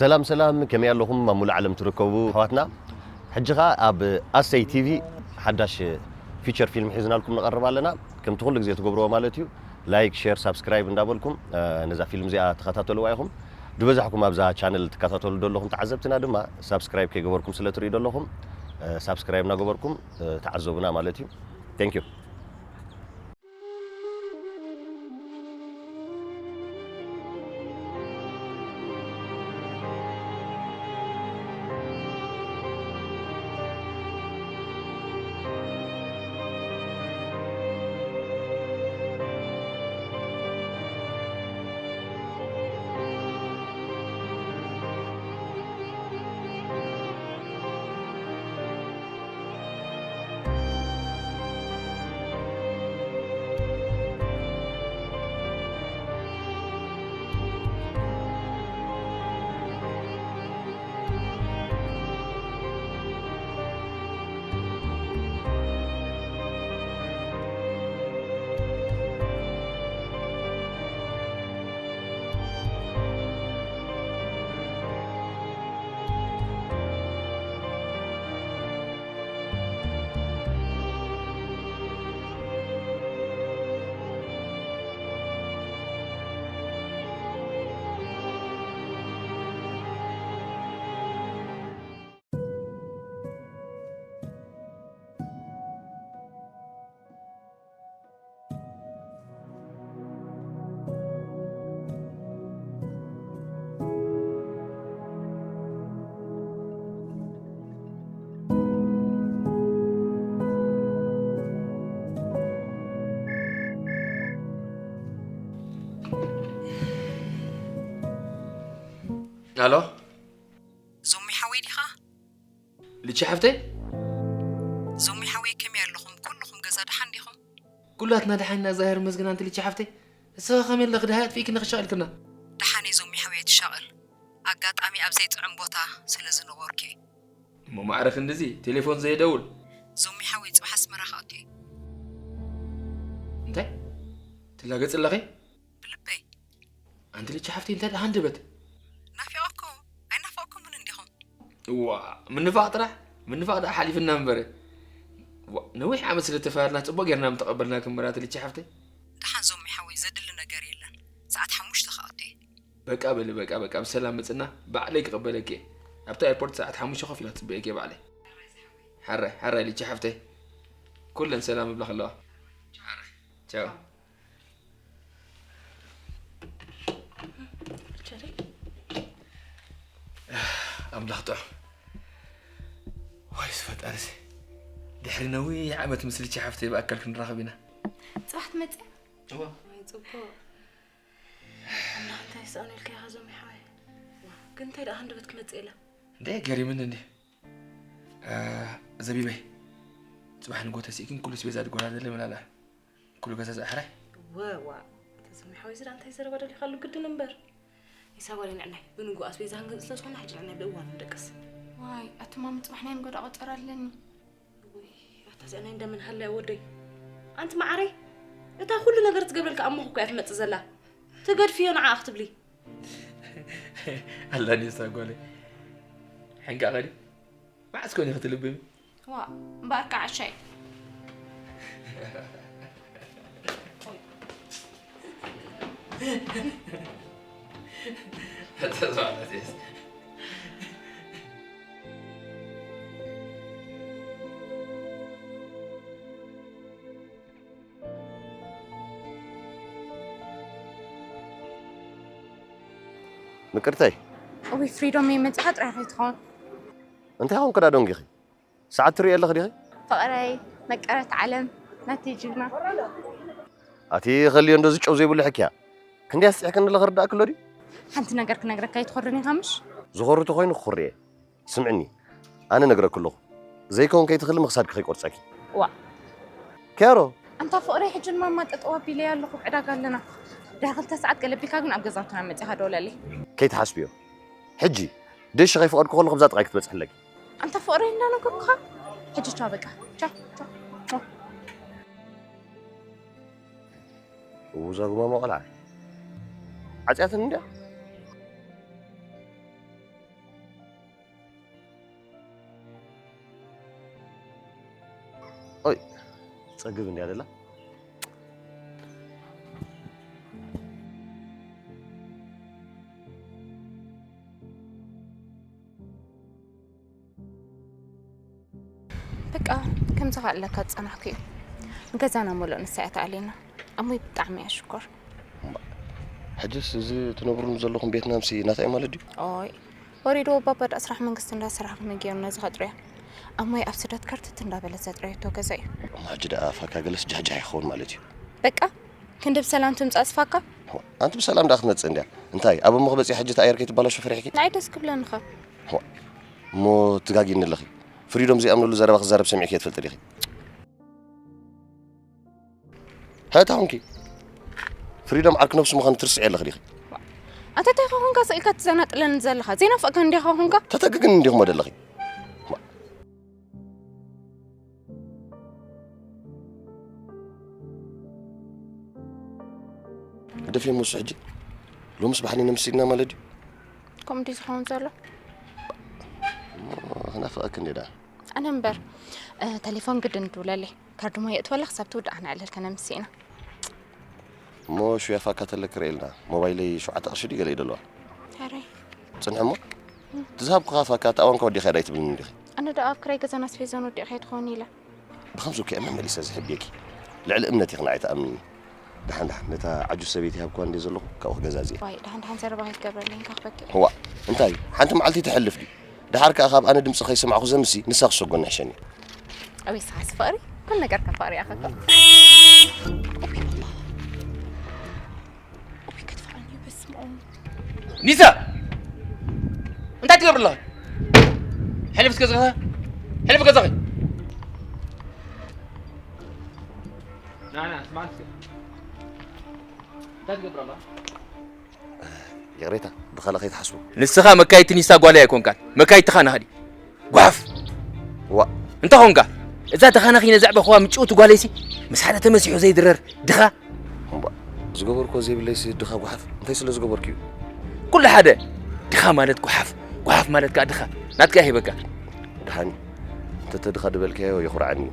ሰላም ሰላም፣ ከመይ ኣለኹም ኣብ ሙሉእ ዓለም ትርከቡ ኣሕዋትና? ሕጂ ኸኣ ኣብ ኣሰይ ቲቪ ሓዳሽ ፊቸር ፊልም ሒዝናልኩም ንቐርብ ኣለና። ከምቲ ኩሉ ግዜ ትገብርዎ ማለት እዩ፣ ላይክ፣ ሼር፣ ሳብስክራይብ እንዳበልኩም፣ እ፣ ነዛ ፊልም እዚኣ ተኸታተልዋ ኢኹም። ዝበዛሕኩም ኣብዛ ቻነል ትከታተሉ ዘለኹም ተዓዘብትና ድማ ሳብስክራይብ ከይገበርኩም ስለ ትርእዩ ዘለኹም፣ እ፣ ሳብስክራይብ እናገበርኩም፣ እ፣ ተዓዘቡና ማለት እዩ። Thank you። ኣሎ። ዞሚ ሓወይ ዲኻ? ልቺ ሓፍተይ? ዞሚ ሓወይ ከመይ ኣለኹም? ኩልኹም ገዛ ደሓን ዲኹም? ኩላትና ደሓን ኢና፣ እግዚኣብሔር ይመስገን። ኣንቲ ልቺ ሓፍተይ፣ እስኻ ከመይ ኣለኺ? ደሃይ ኣጥፊእኪ ንኽሻ ኢልክና። ደሓን እየ ዞሚ ሓወይ፣ ኣይትሻቐል። ኣጋጣሚ ኣብ ዘይጥዕም ቦታ ስለ ዝነበርኩ እየ። እሞ ማዕረ ክንድዚ ቴሌፎን ዘየደውል? ዞሚ ሓወይ፣ ጽባሕ ኣስመራ ክኣቱ እየ። እንታይ? ትላገጽ ኣለኺ? ብልበይ። ኣንቲ ልቺ ሓፍተይ፣ እንታይ ደኣ ሃንደበት? ናፊቐኩም ኣይናፈቕኩምን እንዲኹም? እዋ፣ ምንፋቕ ጥራሕ? ምንፋቕ ደኣ ሓሊፍና እምበር። ዋ፣ ነዊሕ ዓመት ስለ ተፈላለና ጽቡቕ ጌርና ምተቐበልናኪ እምበር ኣንቲ ልቺ ሓፍተይ። ደሓን ዞሚ ሓወይ፣ ዘድሊ ነገር የለን። ሰዓት ሓሙሽተ ክኣቱ እየ። በቃ በሊ፣ በቃ፣ በቃ፣ ብሰላም ምጽና፣ ባዕለይ ክቕበለኪ እየ። ኣብቲ ኤርፖርት ሰዓት ሓሙሽተ ኮፍ ኢለ ክጽበየኪ እየ ባዕለይ። ሓራይ፣ ሓራይ ልቺ ሓፍተይ። ኩለን ሰላም ይብላኺ ኣለዋ። ሓራይ። ቻው። ቸሪ። ኣምላኽ ጥዑም። ዋይ፣ ፈጣሪሲ። ድሕሪ ነዊሕ ዓመት ምስ ልቺ ሓፍተይ ብኣካል ክንራኸብ ኢና። ጽባሕ ትመጽእ? እዋ። ኣይ፣ ጽቡቕ። እና እንታይ ይስኣኑ ኢልካ ኢኻ ዞም ይሓወይ? ግን እንታይ ደኣ ሃንደበት ክመጽእ ኢላ? እንዴ፣ ገሪምኒ እንዴ። እ፣ ዘቢበይ። ጽባሕ ንግሆ ተሲእክን ኩሉ ስቤዛ ድጎራ ደለ መላላ። ኩሉ ገዛ ዝኣሕራይ። ወዋ። እታ ዞም ይሓወይ ዝዳ እንታይ ዘረባ ደሊኻሉ ግድን እምበር። ይሳብ ወሬ ንዕናይ። ብንግሆ ኣስቤዛ ክንገዝእ ስለ ዝኾነ ሕጂ ንዕናይ ብእዋኑ ንደቅስ። ዋይ፣ ኣቲ ማሚ ጽባሕ ናይ ንግሆ ደኣ ቆጸራ ኣለኒ። ወይ፣ ኣታ እዚኣ ናይ እንዳ መን ሃልያ ወደይ? ኣንቲ መዓረይ፣ እታ ኩሉ ነገር ትገብረልካ ኣብ ሞኽኮ እያ ትመጽእ ዘላ። ትገድፍዮ ንዓኣ ክትብሊ። ኣላኒ እሳ ጓለይ። ሕንቃ ኸዲ፣ መዓስ ኮን ኢኺ ትልብሚ? ዋ፣ እምበኣርካ ዓሻይ። እታ ዛዕባ እዚኣስ። ምቅርተይ። እውይ ፍሪዶም፣ መይ መጺኻ ጥራይ ከይትኸውን። እንታይ ኾንኩ ዳ ደንጊኺ? ሰዓት ትርእዪ ኣለኺ ዲኺ? ፍቕረይ፣ መቀረት ዓለም፣ ናተይ ጅግና። ኣቲ ኸልዮ፣ እንደዚ ጨው ዘይብሉ ሕክያ። ክንደይ ኣስጢሕክኒ ኣለኺ፣ ርዳእኪ ኣሎ ድዩ? ሓንቲ ነገር ክነግረካ እዩ፣ ትኾርኒ ኢኻ ምሽ? ዝኾሪ ተኾይኑ ክኹሪ እየ። ስምዕኒ፣ ኣነ ነግረኪ ኣለኹ። ዘይከውን ከይትኽሊ ምኽሳድኪ ከይቆርጸኪ። ዋ። ኬሮ። ኣንታ ፍቕረይ፣ ሕጂ ንማማ ጠጠው ኣቢለያ ኣለኹ፣ ኣብ ዕዳጋ ኣለና። ድሕሪ ክልተ ሰዓት ገለቢልካ ግን ኣብ ገዛውትና መጺኻ ደውለለይ። ከይትሓስብዮ። ሕጂ፣ ደሽ ከይፈቐድኩ ከለኹ ኣብዛ ጥቓይ ክትበጽሒ ኣለኪ። ኣንታ ፍቕረይ እንዳነገርኩኻ። ሕጂ ቻው በቃ። ቻው፣ ቻው፣ ቻው። እዛ ጉማማ ቆልዓ። ዓጽያትኒ እንድያ። ጸግብ እንድያ ደላ። በቃ ከምዚ ከኣ ኣለካ ዝጸናሕኩ እዩ። ገዛና ሙሉእ ንሳ እያ ተኣልየና። ኣሞይ ብጣዕሚ እያ ሽኮር። ሕጅስ እዚ ትነብሩሉ ዘለኹም ቤትና ምሲ ናታይ ማለት ድዩ? ኦይ ወሪድዎ ባባ ደኣ ስራሕ መንግስቲ እንዳሰራሕኩ መጊሩ ነዚ ከጥርዮ። ኣሞይ ኣብ ስደት ከርትት እንዳበለ ዘጥረየቶ ገዛ እዩ። እሞ ሕጂ ደኣ ፋካ ገለስ ጃህጃህ ይኸውን ማለት እዩ። በቃ ክንዲ ብሰላም ትምጻእ ስፋካ። ኣንቲ ብሰላም ደኣ ክትመጽእ እንድያ። እንታይ ኣብ እሞ ክበጽያ ሕጂ ተኣየር ከይትባላሾ ፈሪሕኪ? ንዓይ ደስ ክብለኒ ኸ። እሞ ትጋጊኒ ኣለኺ። ፍሪዶም ዘይኣምነሉ ዘረባ ክዛረብ ሰሚዕኪ ትፈልጢ ዲኺ? ሕታ ኹንኪ ፍሪዶም ዓርኪ ነብሱ ምዃኑ ትርስዒ ኣለኺ ዲኺ? ኣንተ እንታይ ኾንካ ስኢልካ ትዘናጥለኒ ዘለኻ? ዘይናፍቀካ እንዲኻ ኾንካ? ተተግግን እንዲኹም ደለኺ። ግደፊ እሞ እሱ ሕጂ ሎምስ ባሕኒ ነምሲድና ማለት ድዩ? ከምኡ ድዩ ዝኸውን ዘሎ? ክናፍቐኪ እንዴ ደኣ። ኣነ እምበር እ፣ ተሌፎን ግድን ድውለለይ። ካርድ ሞ የእትወላ ክሳብ ትውዳእ ክነዕልል ከነምሲ ኢና። እሞ ሽያፋካ ተለክ ርኤልና ሞባይለይ ሸውዓተ ቅርሺ ድዩ ገለ እዩ ደለዋ። ሕራይ። ጽንሒ እሞ ትዝሃብኩኻ ፋካ ተኣዋንካ ወዲኻ ዳይ ትብልኒ እንዲኺ። ኣነ ደኣ ኣብ ክራይ ገዛን ኣስቤዛን ወዲእኻ ትኸውን ኢለ። ብኸምዚ እኮ እየ መመሊሰ ዝሕብየኪ። ልዕሊ እምነት ኢኺ ንዓይ ትኣምንኒ። ደሓን ደሓን ነታ ዓጁዝ ሰበይቲ ይሃብክዋ እንድየ ዘለኹ ካብኡ ክገዛዝእ እየ። ዋይ ደሓን ደሓን ዘረባ ከይትገብረለይ እንካ ክበኪ። እዋ እንታይ ሓንቲ መዓልቲ ትሐልፍ ድዩ? ደሓር ከኣ ካብ ኣነ ድምጺ ከይሰማዕኩ ዘምሲ ንሳ ክሰጎኒ ሕሸኒ። ኣበይ ሰሓስ ፍቕሪ ኩሉ ነገር ካብ ፍቕሪ ይኣኸካ። ኦይ ክትፈራኒ በስመ ኣብ። ኒሳ እንታይ ትገብር ኣለኻ? ሕልፍ እስከ ዝኸ ሕልፍ ገዛኺ ናና ስማዕ እስከ እንታይ ትገብር ኣለኻ? ይቕሬታ ብኻልእ ከይትሓስቡ። ንስኻ መካይድቲ ኒሳ ጓለይ ኣይኮንካን መካይድትኻ ናህዲ ጓፍ ዋ እንታይ ኾንካ እዛ ድኻ ናኺነ ዘዕበኽዋ ምጭውቲ ጓለይሲ ምስ ሓደ ተመሲሑ ዘይድረር ድኻ እምባ ዝገበርኮ ዘይብለይሲ ድኻ ጓሓፍ እንታይ ስለ ዝገበርኩ እዩ ኩሉ ሓደ ድኻ ማለት ጓሓፍ ጓሓፍ ማለት ከዓ ድኻ ናትካ ይህበካ ድሓን እንተተ ድኻ ድበልካዮ የኹርዓኒ እዩ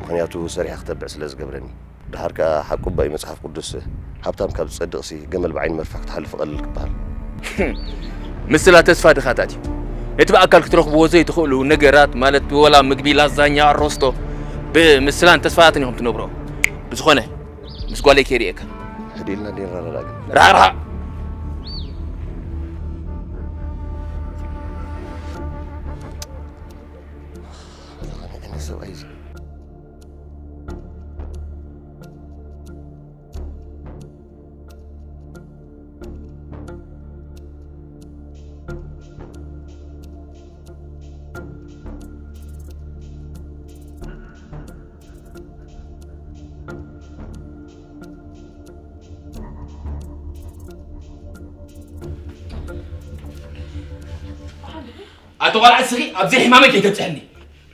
ምኽንያቱ ሰሪሐ ክተብዕ ስለ ዝገብረኒ። ደሓር ከኣ ሓቁ እባ እዩ መጽሓፍ ቅዱስ፣ ሃብታም ካብ ዝጸድቕሲ ገመል ብዓይኒ መርፍሕ ክትሓልፍ ይቐልል ክበሃል። ምስላ ተስፋ ድኻታት እዩ። ነቲ ብኣካል ክትረኽብዎ ዘይትኽእሉ ነገራት ማለት ወላ ምግቢ ላዛኛ፣ ኣሮስቶ፣ ብምስላን ተስፋታትን ኢኹም ትነብሮ። ብዝኾነ ምስ ጓለይ ከይርእየካ። ሕድ ኢልና እንዴ ንረዳዳእ ግን። ራሕራሕ! ኣቶ ቃልዓ እስኺ ኣብ ዘይሕማመይ ከይተብፅሐኒ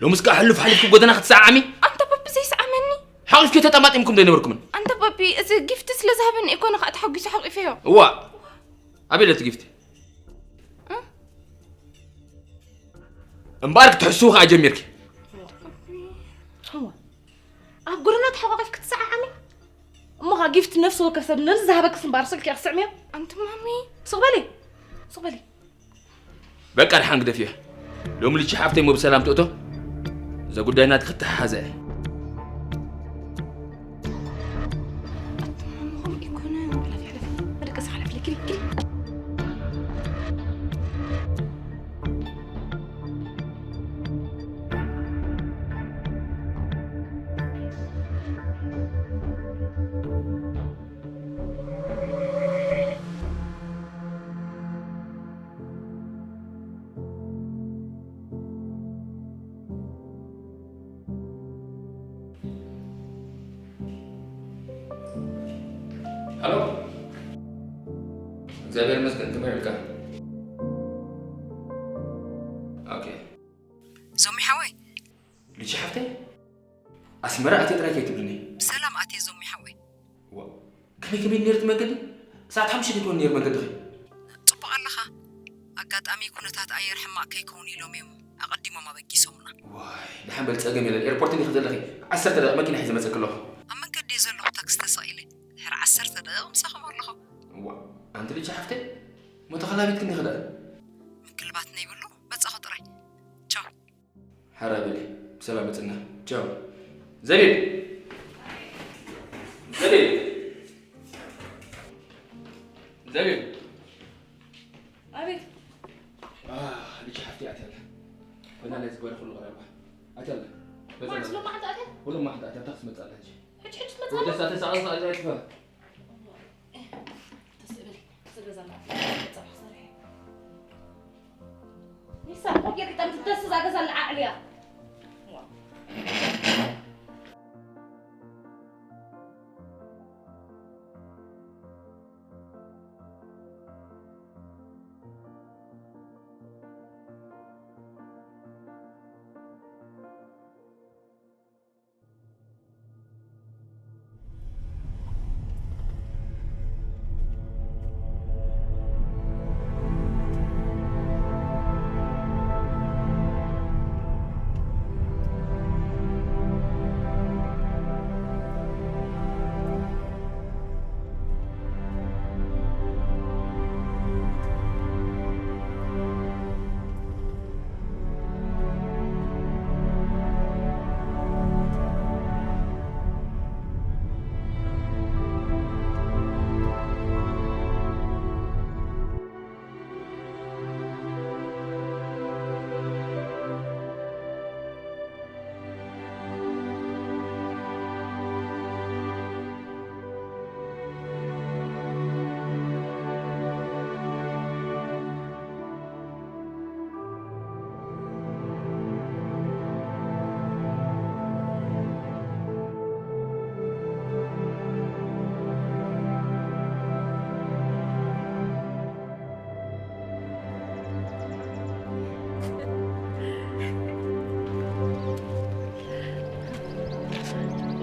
ሎምስ ከዓ ሕሉፍ ሓሊፍኪ ጎደና ክትሰዓዓሚ ኣንታ ባቢ ዘይሰዓመኒ ሓቒፍኪ ተጠማጢምኩም ዶ ኣይነበርኩምን ኣንታ ባቢ እዚ ጊፍቲ ስለ ዝሃበኒ እኮ ንኻ ተሓጒሱ ሓቒፈዮ እዋ ኣበይ ለቲ ጊፍቲ እምበኣር ክትሕስው ከዓ ጀሚርኪ ኣብ ጎደና ተሓቋቒፍ ክትሰዓዓሚ እሞ ኸዓ ጊፍቲ ነፍሲ ወከፍ ሰብ ነዚ ዝሃበክስ እምበኣር ስልኪ ክስዕምዮ ኣንቲ ማሚ ስቕ በሊ ስቕ በሊ በቃ ድሓን ግደፍዮ ሎሚ ልቺ ሓፍተይ ሞ ብሰላም ትእቶ እዛ ጉዳይ ናትኪ ክትተሓሓዘ እየ ሃሎ እግዚኣብሔር ይመስገን ከመይ ውዒልካ ኦኬ ዞሚ ሓወይ ልጂ ሓፍተይ ኣስመራ ኣትየ ጥራይ ከይትብልኒ ብሰላም ኣትየ ዞሚ ሓወይ ከመይ ከመይ ነይሩ እቲ መንገዲ ሰዓት ሓሙሽተ ከይኮን ነይሩ መንገዲ ኸ ፅቡቕ ኣለኻ ኣጋጣሚ ኩነታት ኣየር ሕማቕ ከይከውን ኢሎም እዮም ኣቐዲሞም ኣበጊሶምና። ዋይ፣ ደሓን በል፣ ጸገም የለን። ኤርፖርት እንዲኺ ዘለኺ? ዓሰርተ ደቂቕ መኪና ሒዘ መጸኪ ኣለኹ። ኣብ መንገዲ እየ ዘለኹ፣ ታክሲ ተሰቒለ። ድሕሪ ዓሰርተ ደቂቕ ምሳኹም ኣለኹ። ዋ፣ ኣንቲ ልጂ ሓፍተይ፣ ሞ ተኸላቢትኪ እንዲኺ ደኣ? ምክልባት ነይብሉ፣ መጻኹ ጥራይ። ቻው። ሓራ በሊ፣ ብሰላም ምጽና። ቻው። ዘቢብ! ዘቢብ! ዘቢብ! ኣቤት። ኣህ፣ ልጅ ሓፍቲ ኣትያ ኣላ። ኮይና ናይ ዝበረ ኩሉ ቀረባ። ኣትያ ኣላ። በዛ ማዕስ ሎማዓንቲ ኣትያ? ኩሉ ማዕንቲ ኣትያ፣ ታክሲ መጻ ኣላ ሕጂ። ሕጂ፣ ሕጂ ትመጻ ኣላ? ወደሳ ተሳቐ፣ ሳቐ፣ ኣይጥፋ። ተስእብል፣ ተስእብል ዘላ። ጸብሒ ሰሪሐ። ኒሳ፣ ኮፍ ጌርኪ ጠምቲ ደስ እዛ ገዛ ለዓዕልያ።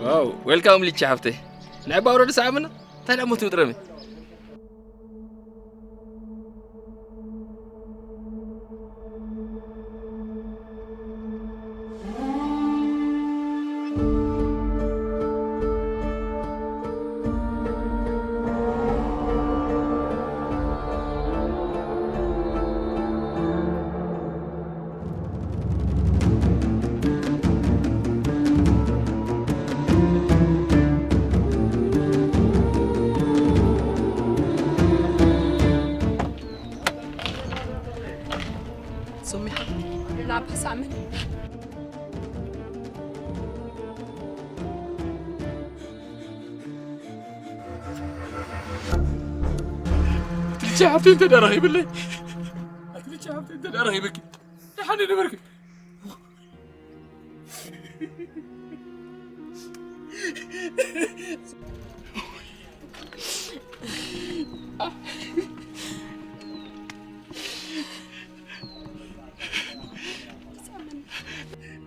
ዋው፣ ዌልካም ሊቻ ሓፍተይ። ንዕባ ኣውረድ ሰዓምና፣ እንታይ ደኣ ሞት ምጥረሚ? ሶሚኻ ናብ ሳምን ትልቻ ሃብቲ እንተ ደረኺብለይ፣ ትልቻ ሃብቲ እንተ ደረኺብኪ፣ ደሓን ነበርኪ።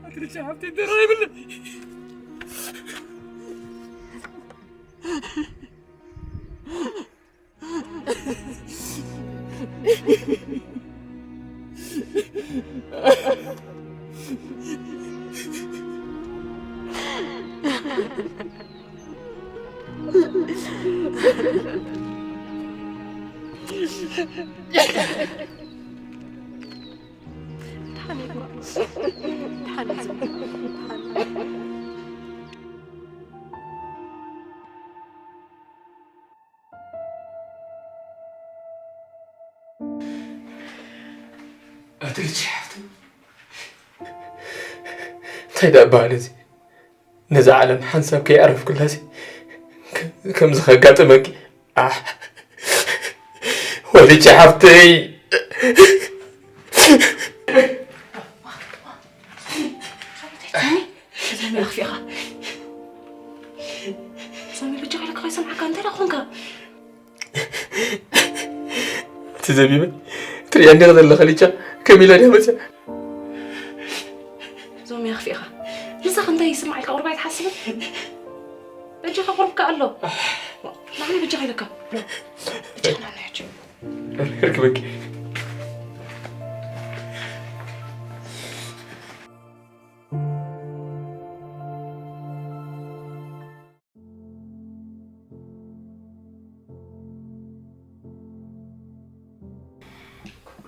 ኣትርቻ ሃብቲ ደረኺብለይ። ኣቲ ልጅ ሓፍተይ፣ እንታይ ደኣ በሃል እዚ? ነዛ ዓለም ሓንሳብ ከይኣረፍኩላሲ ከ-፣ ከምዚ ከጋጥመኪ? ኣሕ፣ ወልቼ ሓፍተይ። ሶሚ፣ ኣኽፊኻ። ሶሚ፣ በጃኻ ኢለካ ከይሰምዓካ፣ እንታይ ደኣ ኮንካ? እቲ ዘቢበ ትሪኣ እንዲኻ ዘለኻ ሊቻ፣ ከም ኢላ ድያ መፅያ? ዞም ኣኽፊኻ። ንስኻ እንታይ ይስምዓልካ? ቁሩብ ኣይትሓስብን? በጃኻ ቁሩብ ከኣ ኣሎ። ናዕኒ በጃኻ ኢለካ። በጃኻ ናዕኒ ሕጂ። ርክበኪ።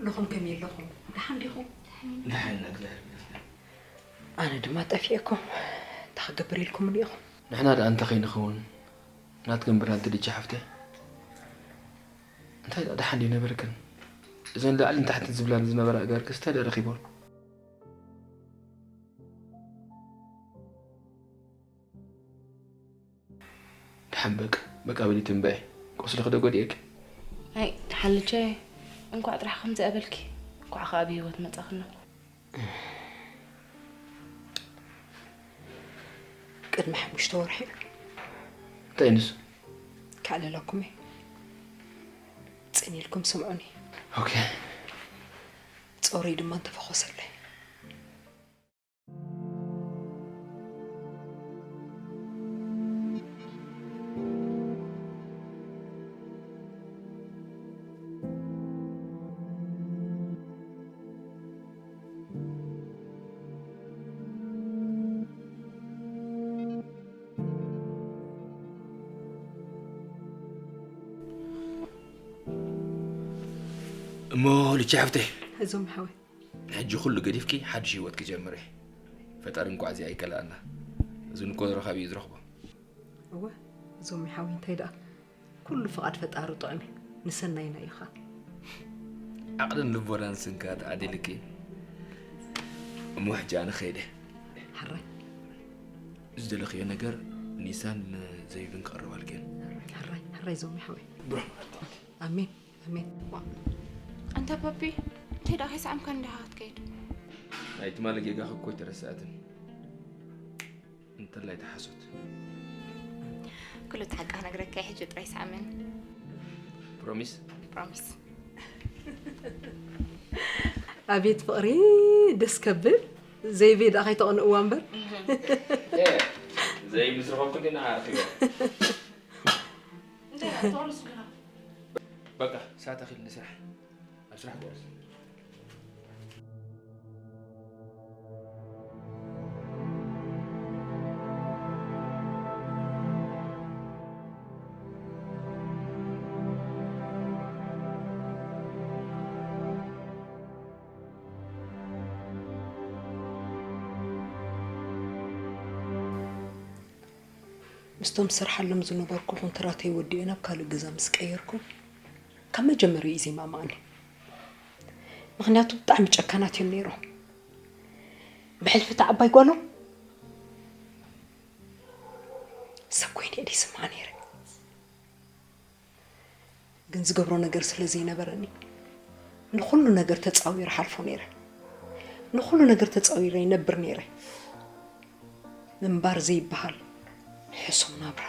ንኹም ከመይ ኣለኹም? ደሓን ዲኹም? ደሓን ኢና እግዚኣብሔር ይመስገን። ኣነ ድማ ጠፊኤኩም እንታይ ክገብር ኢልኩምኒ ኢኹም? ንሕና ደኣ እንታይ ከይንኸውን ናትክን ብርሃንቲ ልጂ ሓፍተይ እንታይ ደኣ ደሓን ድዩ ነበርክን? እዘን ላዕልን ታሕትን ዝብላን ዝነበራ ኣእጋርክስ እንታይ ደኣ ረኺቦን? ደሓን በቃ በቃ በሊ ትንበይ ቁስልኺ ዶ ጎዲኤኪ? ኣይ ሓልቸ እንኳዕ ጥራሕ ከምዚ ኣበልኪ እንኳዕ ከኣ ብህይወት መጻኽና። ቅድሚ ሓሙሽተ ወርሒ እንታይ ንሱ? ከዕልለኩም እየ። ጽን ኢልኩም ስምዑኒ። ኦኬ። ጾረይ ድማ እንተፈኾሰለይ። እሞ ልቺ ሓፍተይ እዞም ሓወይ ሕጂ ኩሉ ገዲፍኪ ሓድሽ ህይወት ክጀምር እየ። ፈጣሪ እንኳዕ እዚኣ ይከልኣና። እዚ ንኮ ረኻቢ እዩ ዝረኽቦ። እወ እዞም ሓወይ እንታይ ደኣ ኩሉ ፍቓድ ፈጣሪ ጥዑም እዩ። ንሰናይና እዩ ኸኣ። ዓቕልን ልቦናን ስንካ ተዓዲልኪ። እሞ ሕጂ ኣነ ኸይደ። ሓራይ ዝደለኽዮ ነገር ኒሳን ዘይብን ክቐርባልክን። ሓራይ ሓራይ እዞም ሓወይ። ኣሜን ኣሜን። ኣንታ ፓፒ እንታይ ደኣ ከይሰዓምካ እንዲኻ ክትከይድ? ናይ ትማሊ ጌጋኺ እኮ ኣይተረስኣትን። እንተላይ ተሓሶት። ኩሉ እቲ ሓቂ ክነግረካ እየ፣ ሕጂ ጥራይ ሰዓመኒ። ፕሮሚስ? ፕሮሚስ። ኣቤት ፍቕሪ ደስ ከብል። ዘይቤ ደኣ ከይተቕንእዋ እምበር። ዘይ ምስ ረኸብኩ ግን ኣርኪበ። እንታይ ደኣ ተቕርስ ግና? በቃ ሰዓት ኣኺል ንስራሕ። ኣብ ስራሕ ጎበዝ። ምስቶም ዝሰርሓሎም ዝነበርኩ ኮንትራተይ ወዲኤ ናብ ካልእ ገዛ ምስ ቀየርኩ ካብ መጀመርያኡ እዩ ዘይማማኣኒ። ምኽንያቱ ብጣዕሚ ጨካናት እዮም ነይሮም። ብሕልፊ እታ ዓባይ ጓሎም ሰብ ኮይነ እየ ደይስምዓ ነይረ። ግን ዝገብሮ ነገር ስለ ዘይነበረኒ ንኹሉ ነገር ተጻዊረ ሓልፎ ነይረ። ንኹሉ ነገር ተጻዊረ ይነብር ነይረ። ምንባር ዘይበሃል ሕሱም ናብራ።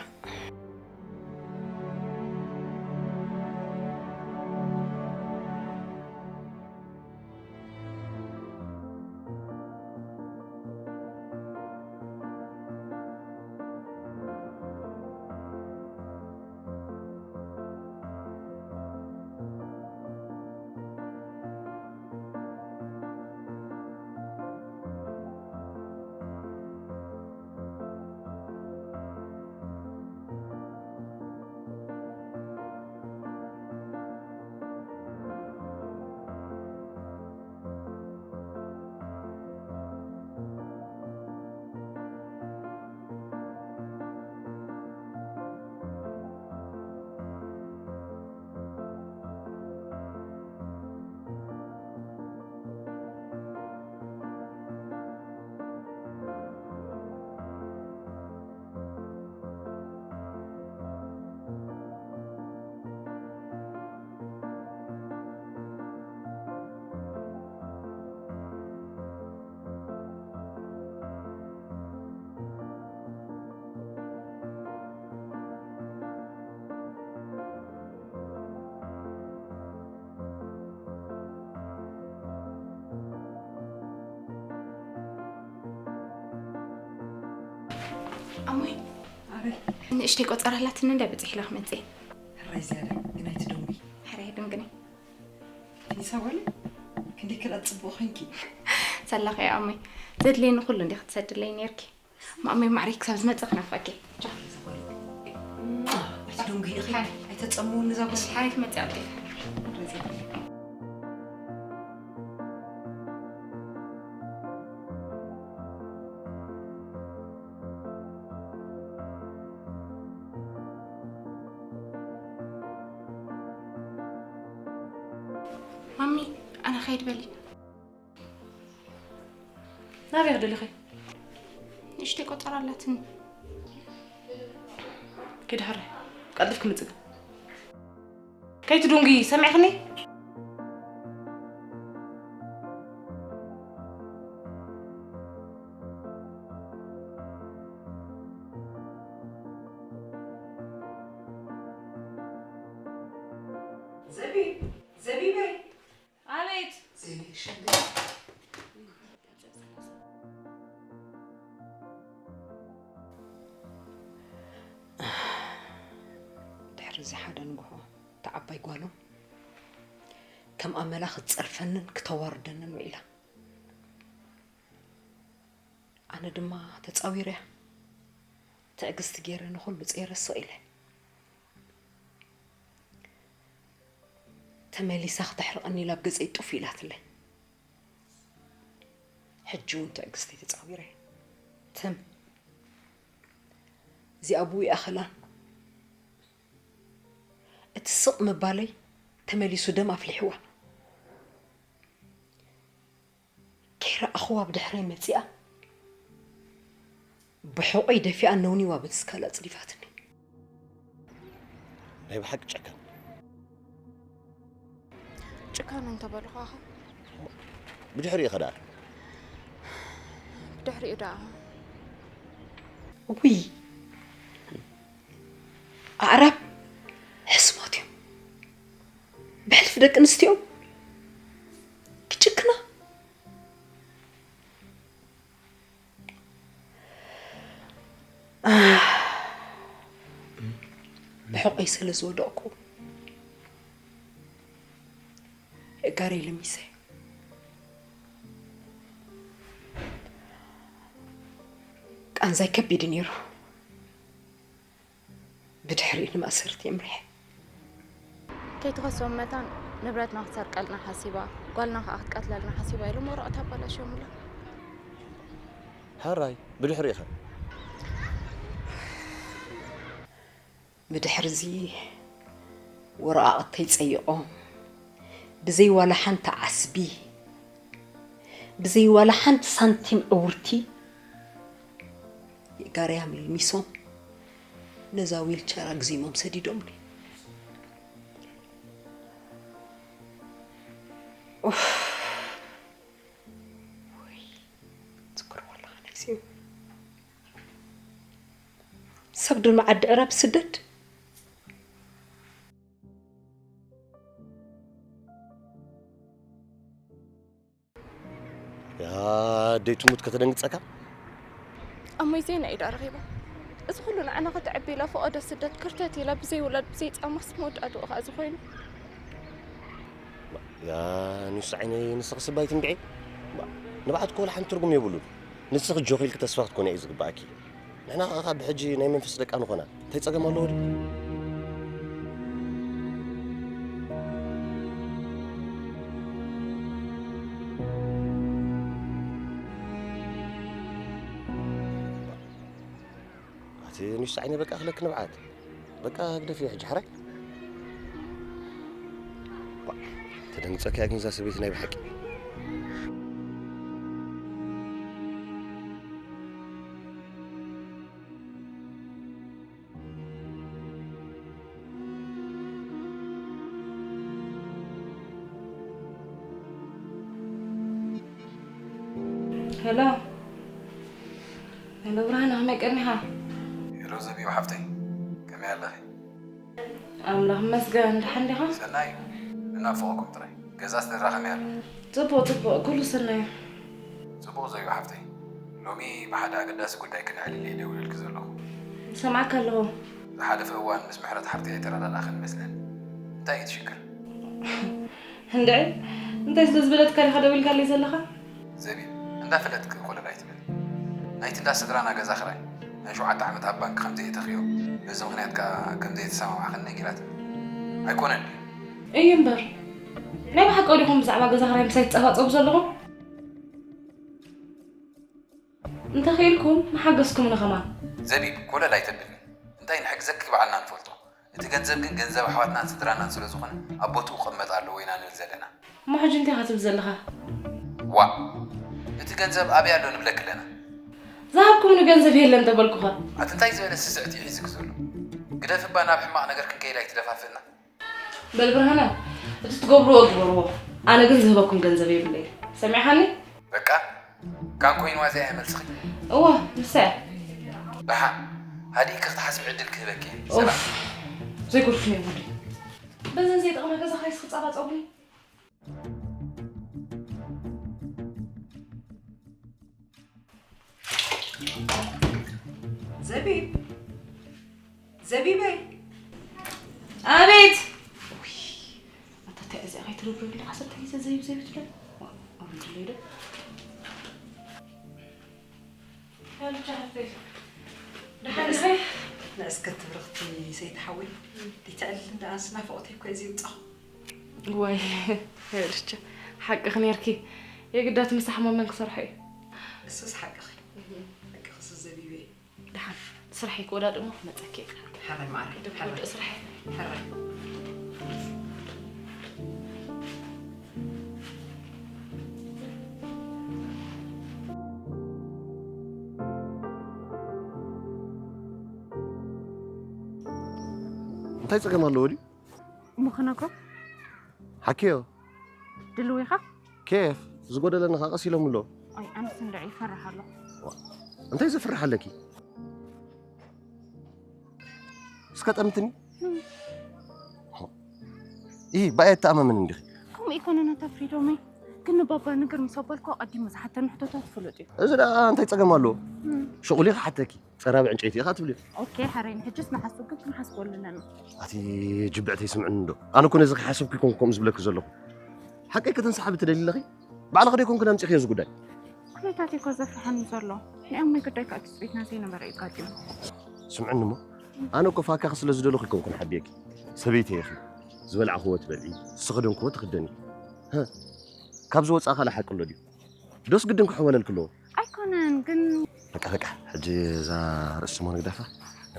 ኣሞይ ኣረ ንእሽተይ ቆጸራ ኣላትኒ እንዳ በጺሕላ ክመጽእ። ሕራይ ዝያዳ ግናይ ትደንጉ። ሕራይ ድንግኒ ፊኒሳ ጓል ክንደይ ክላ ጽቡቕ ኾንኪ። ሰላኸ ኣሞይ ዘድልየኒ ኩሉ እንዲኻ ትሰድለይ ነርኪ። ማእመይ ማዕረይ ክሳብ ዝመጽእ ክናፍቐኪ። ኣይትደንጉ ኢኺ። ኣይተጸምውኒ እዛ ጓል። ሓሪፍ መጽእ ኣቦይ። ማሚ፣ ኣነ ኸይድ በሊ። ናበይ ክደሊኺ? ንእሽተይ ቆጸራ ኣላትኒ። ኪዲ ሕራይ፣ ቀልጥፍ ክምጽእ። ከይትዱንጊ፣ ሰሚዕኽኒ? ዘቢብ፣ ዘቢበይ። ኣቤት። ዘይለይ ሽንዲ። ድሕሪ እዚ ሓደ ንግሆ፣ እታ ዓባይ ጓሎም ከም ኣመላ ክትጸርፈንን ክተዋርደንን ውዒላ። ኣነ ድማ ተጻዊረያ። ትዕግስቲ ገይረ ንኹሉ ጸይረ ስቕ ኢለ። ተመሊሳ ክተሕርቐኒ ኢላ ኣብ ገጸይ ጡፍ ኢላትለይ። ሕጂ እውን ትዕግስተይ ተጻዊረ። ትም። እዚኣ ብኡ ይኣኸላን። እቲ ስቕ ምባለይ ተመሊሱ ደም ኣፍሊሕዋ። ከይረኣኽዋ ብድሕረይ መጺኣ፣ ብሕቖይ ደፊኣ ነውኒዋ በቲ ስካላ ኣጽዲፋትኒ። ናይ ብሓቂ ጨካን። ጭካን እንተበልኳ ኸ? ብድሕሪኡ ኸ ደኣ? ብድሕሪኡ ደኣ? ውይ፣ ኣዕራብ ሕስማት እዮም። ብሕልፊ ደቂ ኣንስትዮ ክጭክና። ብሕቆይ ስለ ዝወደቕኩ እጋረይ ለሚሰ። ቃንዛይ ከቢድ ነይሩ። ብድሕሪኡ ንማእሰርቲ የምርሐ። ከይትኸሶም መታን ንብረትና ክትሰርቀልና ሓሲባ፣ ጓልና ከኣ ክትቀትለልና ሓሲባ ኢሎም ወረቐት ኣባላሽዮምላ። ሕራይ፣ ብድሕሪኡ ኸ? ብድሕሪዚ ወረቓቕተይ ጸይቖም፣ ብዘይ ዋላ ሓንቲ ዓስቢ፣ ብዘይ ዋላ ሓንቲ ሳንቲም ዕውርቲ፣ የጋርያ ምልሚሶም ነዛ ዊልቸር ኣግዚሞም ሰዲዶምኒ። ኡፍ። ወይ፣ ትዝክሮ ከለኻ ነዚ እዩ። ሰብ ድማ ዓዲ ዕራብ ስደድ። ያ፣ ኣደይ ትሙት ከተደንግጸካ። ኣሞይ ዜና ኢዳ ረኺባ። እዚ ኩሉ ንዓና ከተዕቢ ኢላ ፈቐዶ ስደት ክርተት ኢላ ብዘይ ውላድ ብዘይ ጻማ ክስ መወዳእትኡ ኸኣ እዚ ኮይኑ። ያ፣ ንሱ ዓይነይ ንስኺ ስባይ ትንብዒ። ንብዓት እኮ ወላ ሓንቲ ትርጉም የብሉን። ንስኺ ጆኺ ኢልኪ ተስፋ ክትኮኒ እዩ ዝግባኣኪ። ንሕና ኸኣ ካብ ሕጂ ናይ መንፈስ ደቃ ንኾና። እንታይ ጸገም ኣለዎ ድዩ? ኣቲ ንሱ ዓይነ በቃ ክለክ ንብዓት። በቃ ግደፊ ሕጂ ሓራይ። ባ፣ ተደንግጸኪ ግን እዛ ሰበይቲ ናይ ብሓቂ። ሄሎ። ሄሎ ብርሃነ፣ ከመይ ቀኒኻ? ሄሎ ዘቢብ ሓፍተይ፣ ከመይ ኣለኺ? ኣምላኽ ይመስገን፣ ደሓን ዲኻ? ሰናይ እዩ። እናፈቐኩም ጥራይ። ገዛ ስድራ ከመይ ኣሎ? ጽቡቕ፣ ጽቡቕ፣ ኩሉ ሰናይ እዩ። ጽቡቕ ዘቢብ ሓፍተይ። ሎሚ ብሓደ ኣገዳሲ ጉዳይ ክነዕልል እየ ደዊለልኪ ዘለኹ። ይሰምዓካ ኣለኹ። ዝሓለፈ እዋን ምስ ምሕረት ሓፍተይ ኣይተረዳዳእኽን መስለኒ። እንታይ እዩ እቲ ሽግር? እንድዒ፣ እንታይ ስለ ዝበለትካ ዲኻ ደዊልካለይ ዘለኻ? ዘቢብ፣ እንዳፈለጥኪ ኮለል ኣይትበሊ። ናይቲ እንዳ ስድራና ገዛ ክራይ ናይ ሸውዓተ ዓመት ኣብ ባንክ ከም ዘየእተኽዮ፣ በዚ ምኽንያት ከኣ ከም ዘየተሰማማዕኽን ነጊራትኒ። ኣይኮነን ድዩ? እዩ እምበር። ናይ ብሓቂ ዲኹም ብዛዕባ ገዛ ክራይ ምሳይ ትጸፋጸፉ ዘለኹም? እንተኽኢልኩም ምሓገዝኩምኒ ከማን። ዘቢብ፣ ኮለል ኣይተብልኒ። እንታይ ንሕግዘኪ ባዕልና ንፈልጦ። እቲ ገንዘብ ግን ገንዘብ ኣሕዋትናን ስድራናን ስለ ዝኾነ ኣብ ቦትኡ ክቕመጥ ኣለዎ ኢና ንብል ዘለና። እሞ ሕጂ እንታይ ኢኻ ትብል ዘለኻ? ዋእ፣ እቲ ገንዘብ ኣበይ ኣሎ ንብለኪ ኣለና። ዝሃብኩምኒ ገንዘብ የለን ተበልኩኻ። ኣቲ እንታይ ዝበለ ስስዕት እዩ ሒዝኪ ዘሎ? ግደፊ እባ ናብ ሕማቕ ነገር ክንከይድ ኣይትደፋፍእና። በል ብርሃነ፣ እቲ ትገብርዎ ግበርዎ፣ ኣነ ግን ዝህበኩም ገንዘብ የብለይ። ሰሚዕኻኒ? በቃ ካን ኮይንዋ እዚኣ እያ መልስኺ። እወ ንሳ እያ። ደሓን ሃዲእኪ ክትሓስቢ ዕድል ክህበኪ እየ። ሰላም። ዘይጎድፍኒ እየ ወዲ። በዘን ዘይጠቕማ ገዛ ኸይስ ክጻባጸቡኒ። ዘቢብ ዘቢበይ ኣቤት። ኣታ እንታይ እዚኣ ከይትርብርብሊ ዓሰርተ ግዜ ዘይብ ዘይብ ትብል። ኣውሪድለይ ዶ? ንእስከ ትብርኽቲ ሰይቲ ሓወይ ደይትዕልል እንዳ ኣንስ ናፍቖተይ እኮ እዩ ዝውጻኹ። ዋይ ሄርቻ ሓቅኺ ኔርኪ። የግዳት ምሳሕ መመን ክሰርሖ እዩ። እሱስ ሓቅኺ ሓቅኺ እሱ ዘቢበይ። ደሓን ስራሐይ ክወዳድእ እሞ ክመፀኪ እየ። ሕራይ ማዕረ ሕራይ ውድእ ስራሐይ። ሕራይ እንታይ ጸገም ኣለዎ ድዩ? እሞ ክነግሮ ሓኪዮ ድልው ኢኻ? ኬፍ ዝጎደለኒ ኸዓ ቀስ ኢሎም ኣሎ። ኣይ ኣነስ እንድዒ ይፈርሕ ኣለኹ። እንታይ ዘፍርሕ ኣለኪ? እስከ ጠምትኒ። ኢ ባየ ተኣማመን እንዲኺ። ከምኡ ኣይኮነን ኣታ ፍሪዶመይ። ግን ንባባ ንገር ምስ ኣባልኩ ኣቐዲሙ ዝሓተኒ ሕቶታት ፍሉጥ እዩ። እዚ ደኣ እንታይ ጸገም ኣለዎ? ሽቑሊ ክሓተኪ። ጸራቢ ዕንጨይቲ ኢኻ ትብልዮ። ኦኬ ሓረይኒ ሕጅስ ንሓስብ ግን ክንሓስበሉ ኣለና። ኣቲ ጅብዕተይ ስምዕኒ እንዶ ኣነ እኮ ነዚ ከይሓሰብኩ ይኮንኩ ከምኡ ዝብለኪ ዘለኹ። ሓቀይ ክትንስሓቢ ትደልዪ ኣለኺ? ባዕልኺ ዶ ይኮንክን ኣምጺኽዮ እዚ ጉዳይ? ኩነታተይ እኮ ዘፍርሓኒ ዘሎ ናይ ኣሞይ ጉዳይ ከዓ ትጽቢትና ዘይነበረ እዩ ኣጋጢሙ። ስምዕኒ እሞ ኣነ እኮ ፋካኺ ስለ ዝደለኹ ይኮንኩን ሓብየኪ። ሰበይተይ ኢኺ። ዝበላዕኽዎ ትበልዒ፣ ዝኸደንክዎ ትኽደኒ። ካብ ዝወጻእ ካልእ ሓቂ ኣሎ ድዩ? ዶስ ግድን ክሕወለልኪ ኣለዎ? ኣይኮነን ግን በቃ በቃ ሕጂ እዛ ርእሲ እሞ ንግዳፋ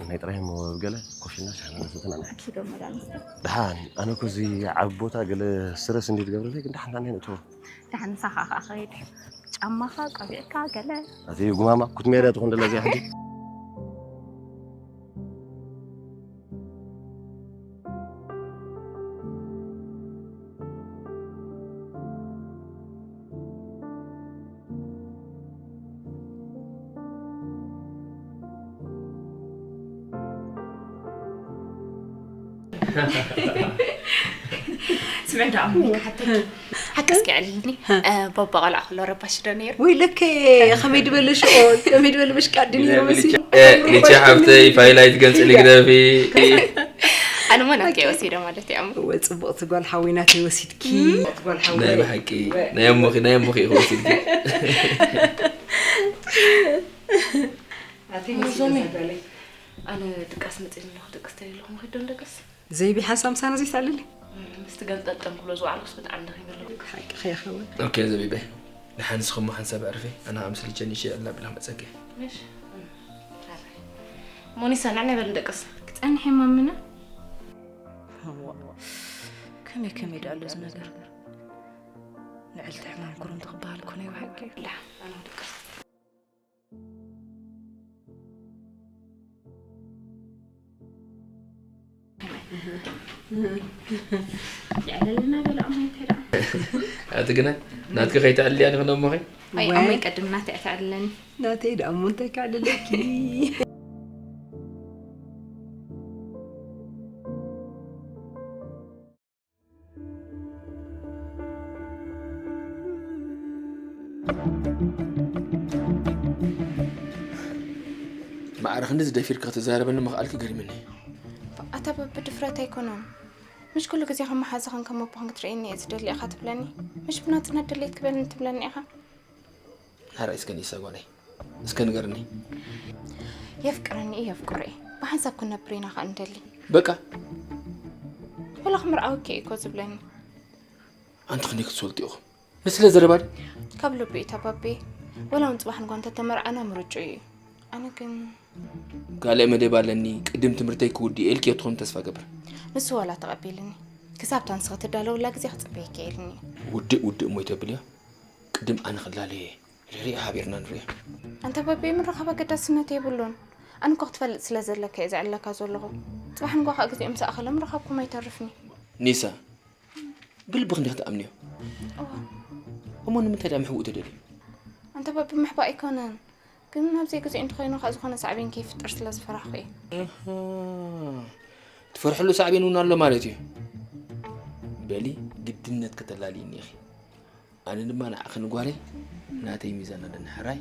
ናይ ጥራይ እሞ ኣብ ገለ ኮፍ ኢልና ሻሂ እናሰተና ንሓኪ። ኪዶ መዳን ደሓን ኣነ እኮ እዚ ዓቢ ቦታ ገለ ስትረስ እንዲ ትገብረለይ ግን ደሓን ናኔ ንእትዎ። ደሓን ንሳኻ ኸዓ ኸይድ ጫማኻ ቀቢዕካ ገለ ኣቲ ጉማማ ኩትሜርያ ትኾን ደላ እዚኣ ሕጂ። ስምዒ ዶ ኣሙኒ ክሓተኪ ሓቂ እስኪ ኣዕልልኒ። ባባ ቆልዓ ከሎ ረባሺ ዶ ነይሩ? ወይ ለከ ከመይ ድበለ ሽኦል ከመይ ድበለ ምሽቃድ ድዩ ነይሩ መሲ። ሊቺ ሓፍተይ ፋይላይት ገንጽሊ ግደፊ። ኣነ ሞ ናተይ ወሲደ ማለት እዩ ኣሙ። እወ ጽቡቕቲ ጓል ሓወይ ናተይ ወሲድኪ። ጓል ናይ ሓወይ። ብሓቂ ናይ ኣሞኺ ናይ ኣሞኺ ኢኺ ወሲድኪ። ኣቲ መሲ ዞሜ። ጓለይ። ኣነ ድቃስ መጺኒ ኣለኹ ድቅስ ተይለኹም ኺዶ ንደቅስ። ዘይቢ ሓንሳብ ምሳና ዘይትዕልሊ። ምስቲ ገንጠልጠም ክብሎ ዝወዓልኩስ ብጣዕሚ ደኺመ ኣለኹ። ሓቂ ኸይኸውን። ኦኬ ዘቢበይ። ደሓን ንስኺ እሞ ሓንሳብ ኣዕርፊ፣ ኣነ ኣምስልቸ ንእሽተይ ዕላብ ኢለ ክመጸኪ እየ። ምሽ? ሞኒሳ ንዕናይ በል ንደቅስ። ክጸንሕ እየ ማሚና። ከመይ ከመይ ደኣ ኣሎ እዚ ነገር? ንዕልቲ ሕማም ኩርምቲ ክበሃል እኮ ናይ ብሓቂ እዩ። ደሓን ኣነ ክድቅስ። የዕለልና በለ ኣሞ እንታይ ደኣ ኣቲ ግና ናትኪ ከይተዕልያ ንኽነሞኺ ኣይ ኣሞ ይቀድም ናተይ ኣተዕልለኒ ናተይ ደኣ እሞ እንታይ ከዕልለኪ ማዕረ ክንድዚ ደፊርኪ ክትዛረበኒ ምኽኣልኪ ገሪሙኒ እዩ። ኣታ በቢ ድፍረት ኣይኮነን። ምሽ ኩሉ ግዜ ከም መሓዛኽን ከም ኣቦኽን ክትርእየኒ እየ ዝደሊ ኢኻ ትብለኒ። ምሽ ብናጽነት ድሌት ክበልኒ ትብለኒ ኢኻ። ሓራይ እስከ ኒሳ ጓለይ እስከ ንገርኒ። የፍቅረኒ እየ የፍቅሮ እየ ብሓንሳብ ክንነብር ኢና ኸኣ ንደሊ። በቃ ወላ ክምርዓወኪ እየ እኮ ዝብለኒ። ኣንቲ ክንደይ ክትፈልጡ ኢኹም ንስለ ዘረባ ድዩ? ካብ ልቡ እዩ ተባቤ። ወላ እውን ፅባሕ ንጓ እንተተመርዓና ምርጭኡ እዩ። ኣነ ግን ካልእ መደብ ኣለኒ፣ ቅድም ትምህርተይ ክውድእ ኢልኪ ትኾን ተስፋ ገብር። ንሱ ዋላ ተቐቢልኒ። ክሳብ እታ ንስኺ ትዳለውላ ግዜ ክጽበየኪ ኢልኒ። ውድእ ውድእ እሞ ይተብልዮ። ቅድም ኣነ ክላለየ ርርየ ሓቢርና ንርዮ። ኣንተ በቤ ምርኻብ ኣገዳስነት የብሉን። ኣነ እኮ ክትፈልጥ ስለ ዘለካ እየ ዘዕለካ ዘለኹ። ጽባሕ ንጎ ከዓ ግዜኦም ምስ ኣኸሎም ርኻብኩም ኣይተርፍኒ። ኒሳ ብልብኽ እንዲኽ ትኣምንዮ። እሞ ንምንታይ ዳ ምሕውኡ ተደልዩ? ኣንተ በቢ ምሕባእ ኣይኮነን ግን ናብ ዘይግዜኡ እንተኾይኑ ከዓ ዝኾነ ሳዕቤን ከይፍጠር ስለ ዝፈራሕኩ እየ። ትፈርሕሉ ሳዕቤን እውን ኣሎ ማለት እዩ። በሊ ግድነት ከተላልይኒ ኢኺ። ኣነ ድማ ንዓኺ ንጓለይ ናተይ ሚዛን ኣለኒ ሕራይ።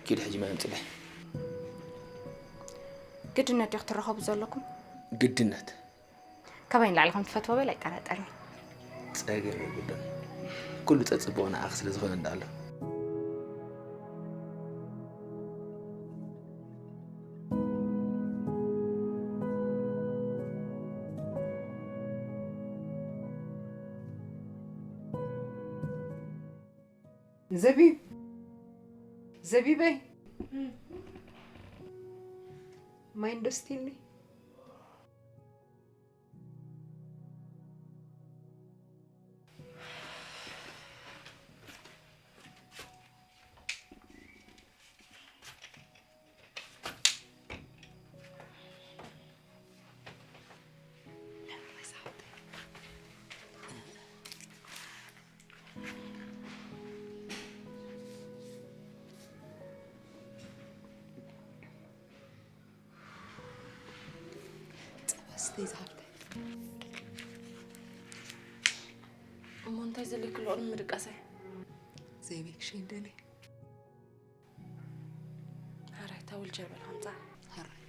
ኪድ ሕጂ ማይ ኣምፅለይ። ግድነት ዲኹ ትራኸቡ ዘለኩም? ግድነት። ካባይ ንላዕሊ ከም ትፈትዎ በል ኣይጠራጠርን። ፀገም የብሉን። ኩሉ ፀፅብኦ ንዓኺ ስለ ዝኾነ እንዳኣሎ። ዘቢብ፣ ዘቢበይ፣ ማይ እንዶ ስቲኒ። ጸባ ስተይ ዝሃብተይ። እሞ እንታይ ዘለኪ ኣሎ ቅድሚ ምድቃሰይ? ዘይቤክሽን ደሊ። ሕራይ ታውል ጀርበል ሃምጻ። ሕራይ።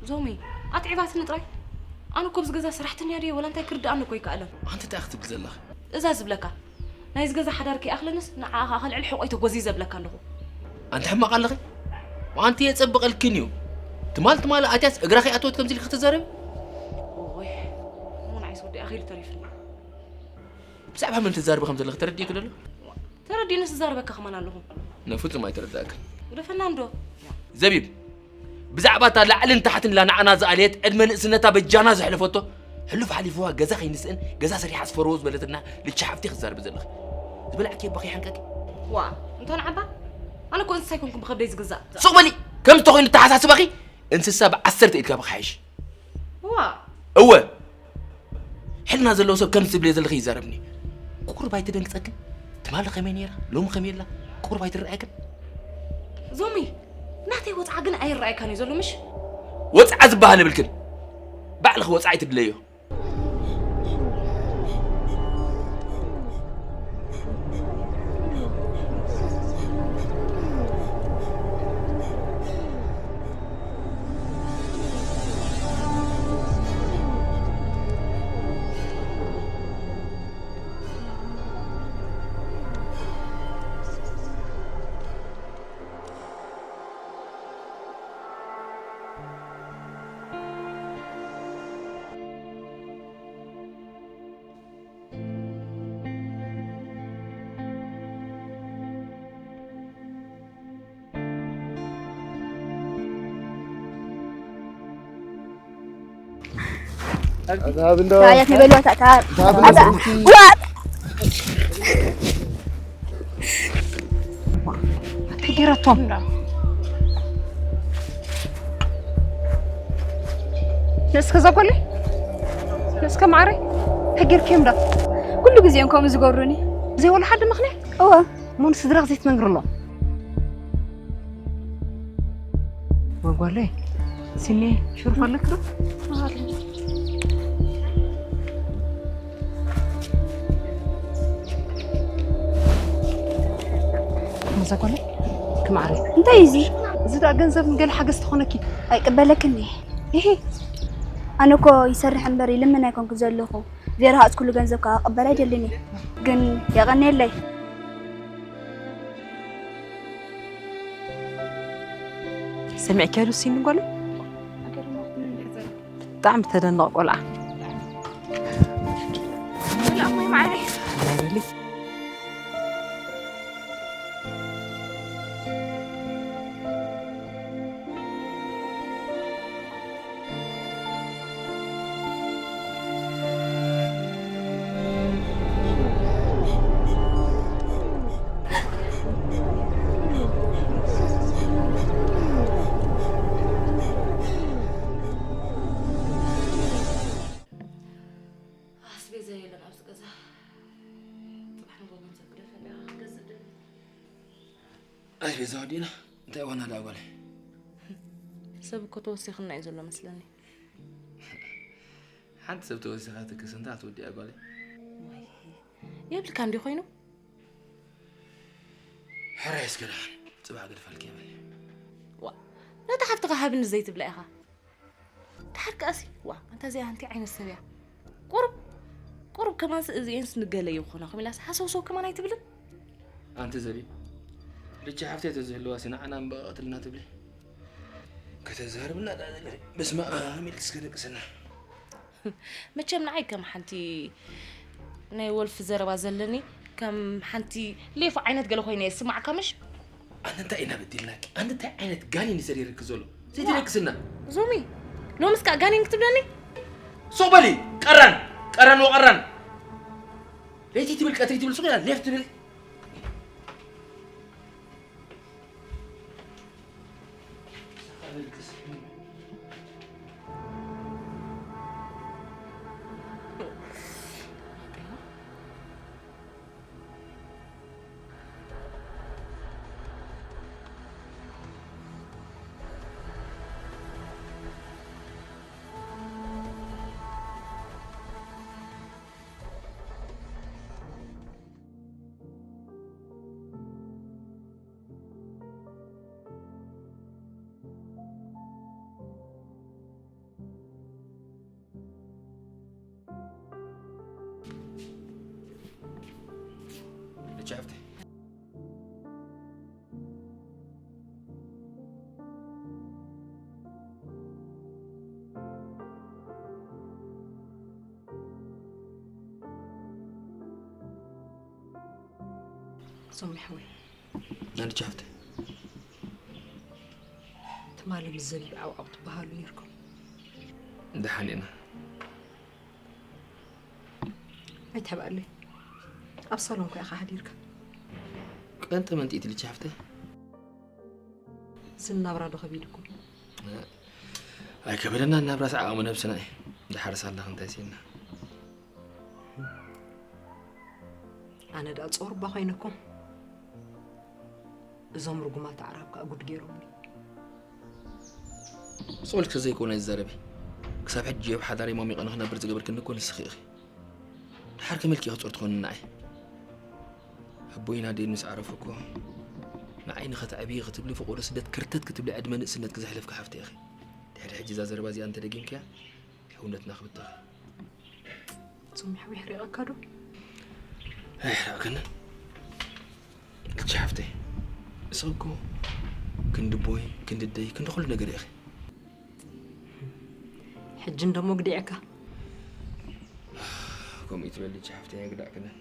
ዞሚ ኣትዒባትኒ ጥራይ። ኣነ እኮ ኣብዚ ገዛ ሰራሕተኛ ድየ ወላ እንታይ ክርድኣኒ እኮ ኣይከኣለን። ኣንቲ እንታይ ክትብል ዘለኺ? እዛ ዝብለካ ናይዚ ገዛ ሓዳር ከይኣኽለንስ ንዓኣ ከኣ ከልዕል ሕቆይ ተጎዝይ ዘብለካ ኣለኹ። ኣንቲ ሕማቕ ኣለኺ። ኣንቲ የጸብቐልክን እዩ። ትማል ትማል ኣትያስ እግራ ከይኣተወት ከምዚ ኢልኪ ክትዛረቢ? ኦይ እሞ ንዓይስ ወዲ ኣኺሉ ተሪፍኒ። ብዛዕባ መን ትዛረቢ ከም ዘለኺ ተረዲእኪ ዶ ኣሎ? ተረዲእኒ ዝዛረበካ ከማን ኣለኹ። ንፍጹም ኣይተረዳእክን። ግደፈና እንዶ። ዘቢብ ብዛዕባ እታ ላዕልን ታሕትን ኢላ ንዓና ዝኣለየት ዕድመ ንእስነታ በጃና ዘሕለፈቶ ሕሉፍ ሓሊፍዋ ገዛ ከይንስእን ገዛ ሰሪሓ ዝፈርዎ ዝበለትና ልቻ ሓፍቲ ክትዛረቢ ዘለኺ ዝበላዕኪ እባ ከይሓንቀኪ። ዋ እንቶ ንዓባ ኣነ እኮ እንስሳ ኣይኮንኩን ብኸብደይ ዝግዛእ። ሱቕ በሊ። ከምዚ ተኾይኑ ኣተሓሳስባኺ እንስሳ ብዓሰርተ ኢድካ ብኽሓይሽ። ዋ እወ ሕልና ዘለዎ ሰብ ከምዚ ትብልዮ ዘለኺ ይዛረብኒ። ቁሩብ ኣይትደንግጸክን? ትማሊ ከመይ ነይራ? ሎሚ ከመይ ኣላ? ቁሩብ ኣይትረኣየክን? ዞሚ ናተይ ወጽዓ ግን ኣይረኣየካን እዩ ዘሎ ምሽ? ወጽዓ ዝበሃል የብልክን። ባዕልኺ ወጽዓ ኣይትድለዮ። ታያት ንበልዋ ታታ ዋጥ እንታይ ገይራቶም ንስከ ዘኮለ ንስከ ማዕረ እንታይ ገይርክዮም ዳ ኩሉ ግዜ እዮም ከምኡ ዝገብሩኒ ዘይወሉ ሓደ ምኽንያት እወ እሞ ንስድራኽ ዘይትነግርሎም ወጓለይ፣ ሲኒ ሽርፍ ኣለክ ዶ? መዛ ጓለይ፣ ክማዕረ። እንታይ እዩ እዚ? እዚ ደኣ ገንዘብ ንገለ ሓገዝ ትኾነኪ። ኣይቅበለክን እየ። ይሄ ኣነ እኮ ይሰርሕ እምበር ይልምን ኣይኮንኩ ዘለኹ። ቬራ ሃጽኩሉ ገንዘብ ከዓ ክቕበል ኣይደልን እየ። ግን የቐንየለይ። ሰሚዕኪያ ዶ ሲኒ ጓለይ? ብጣዕሚ ተደንቕ ቆልዓ። ኣስቤዛ የለን ኣብዚ ገዛ። ጽባሕ ንጎ ገንዘብ ክደፍእ ኣለና። ገንዘብ ደልዩ። ኣስቤዛ ወዲእና። እንታይ ዋና ደኣ ጓለይ? ሰብ እኮ ተወሲኽና እዩ ዘሎ መስለኒ። ሓንቲ ሰብ ተወሲኻ ትክስ እንታ ትወዲኣ ጓለይ። ወይ፣ የብልካ እንዲ ኮይኑ? ሕራይ እስከ ደሓን፣ ጽባሕ ገድፈልኪ የብል። ዋ፣ ነታ ሓፍትኻ ሃብኒ ዘይትብላ ኢኻ። ድሓር ከኣሲ፣ ዋ፣ ኣንታ እዚኣ እንታይ ዓይነት ሰብ እያ? ቁሩብ፣ ቁሩብ ከማንስ እዚኤንስ ንገለ ይኾና፣ ከም ኢላስ ሃሰውሰው ከማን ኣይትብልን? ኣንቲ ዘቢብ፣ ልቺ ሓፍተይ ተዝህልዋሲ ንዓና እምበኣቕትልና ትብሊ? ከተዛርብና ደኣ ዘለኺ፣ በስመ ኣብ ኢልኪ እስከ ደቅስና። መቸም ንዓይ ከም ሓንቲ ናይ ወልፊ ዘረባ ዘለኒ፣ ከም ሓንቲ ሌፎ ዓይነት ገለ ኮይነ እየ ዝስማዓካ ምሽ? ኣነ እንታይ ኢና በዲልናኪ? ኣነ እንታይ ዓይነት ጋኔን እዩ ሰሪርኪ ዘሎ? ዘይትደቅስና። ዞሚ፣ ሎምስ ከኣ ጋኔን ክትብለኒ? ሱቕ በሊ! ቀራን! ቀራን ወቐራን! ለይቲ ትብል ቀትሪ ትብል ሱቕ ኢላ ሌፍ ትብል። ልቻፍቲ። ሶሚ ሓወይ። ናልቻፍቲ። ትማሊ ምስ ዘቢብ ዓውዓው ትበሃሉ ነይርኩም። ደሓን ኢና። ኣይትሕብኣለይ። ኣብ ሳሎን ኮ ኢኻ ሓዲርካ። ቀንጢ መንጢ ትልቻፍቲ። ስናብራ ዶ ከቢድኩም? ኣይከበደና እናብራስ ዓቕሚ ነብስና እዩ። ድሓርስ ኣለኽ እንታይ ሲና? ኣነ ደኣ ጾርባ ኮይነኩም። እዞም ርጉማት ኣዕራብ ከኣ ጉድ ገይሮምኒ። ጾልክ ዘይኮነ ዝዛረቢ። ክሳብ ሕጂ ኣብ ሓዳረይ ሞሚቐ ንኽነብር ዝገበርክኒ እኮ ንስኺ ኢኺ። ድሓር ከመልኪ ክጹር ትኾንና እየ። ኣቦይን ኣደይን ምስ ዓረፉ እኮ ንዓይ ንኸተዕብዪ ክትብሊ ፍቑዶ ስደት ክርተት ክትብሊ ዕድመ ንእስነትኪ ዘሕለፍኪ ሓፍቲ ኢኺ። ድሕሪ ሕጂ እዛ ዘረባ እዚኣ እንተደጊምክያ ሕውነትና ክብተኽ። ጾም ይሕው የሕሪቐካ ዶ? ኣይሕረቕክን። ልቺ ሓፍተይ፣ ንስኺ እኮ ክንዲ ኣቦይ፣ ክንዲ ኣደይ፣ ክንዲ ኩሉ ነገር ኢኺ። ሕጂ እንደሞ ግዲዕካ። ከምኡ ይትበል ልቺ ሓፍተይ፣ ኣይግዳዕክንን።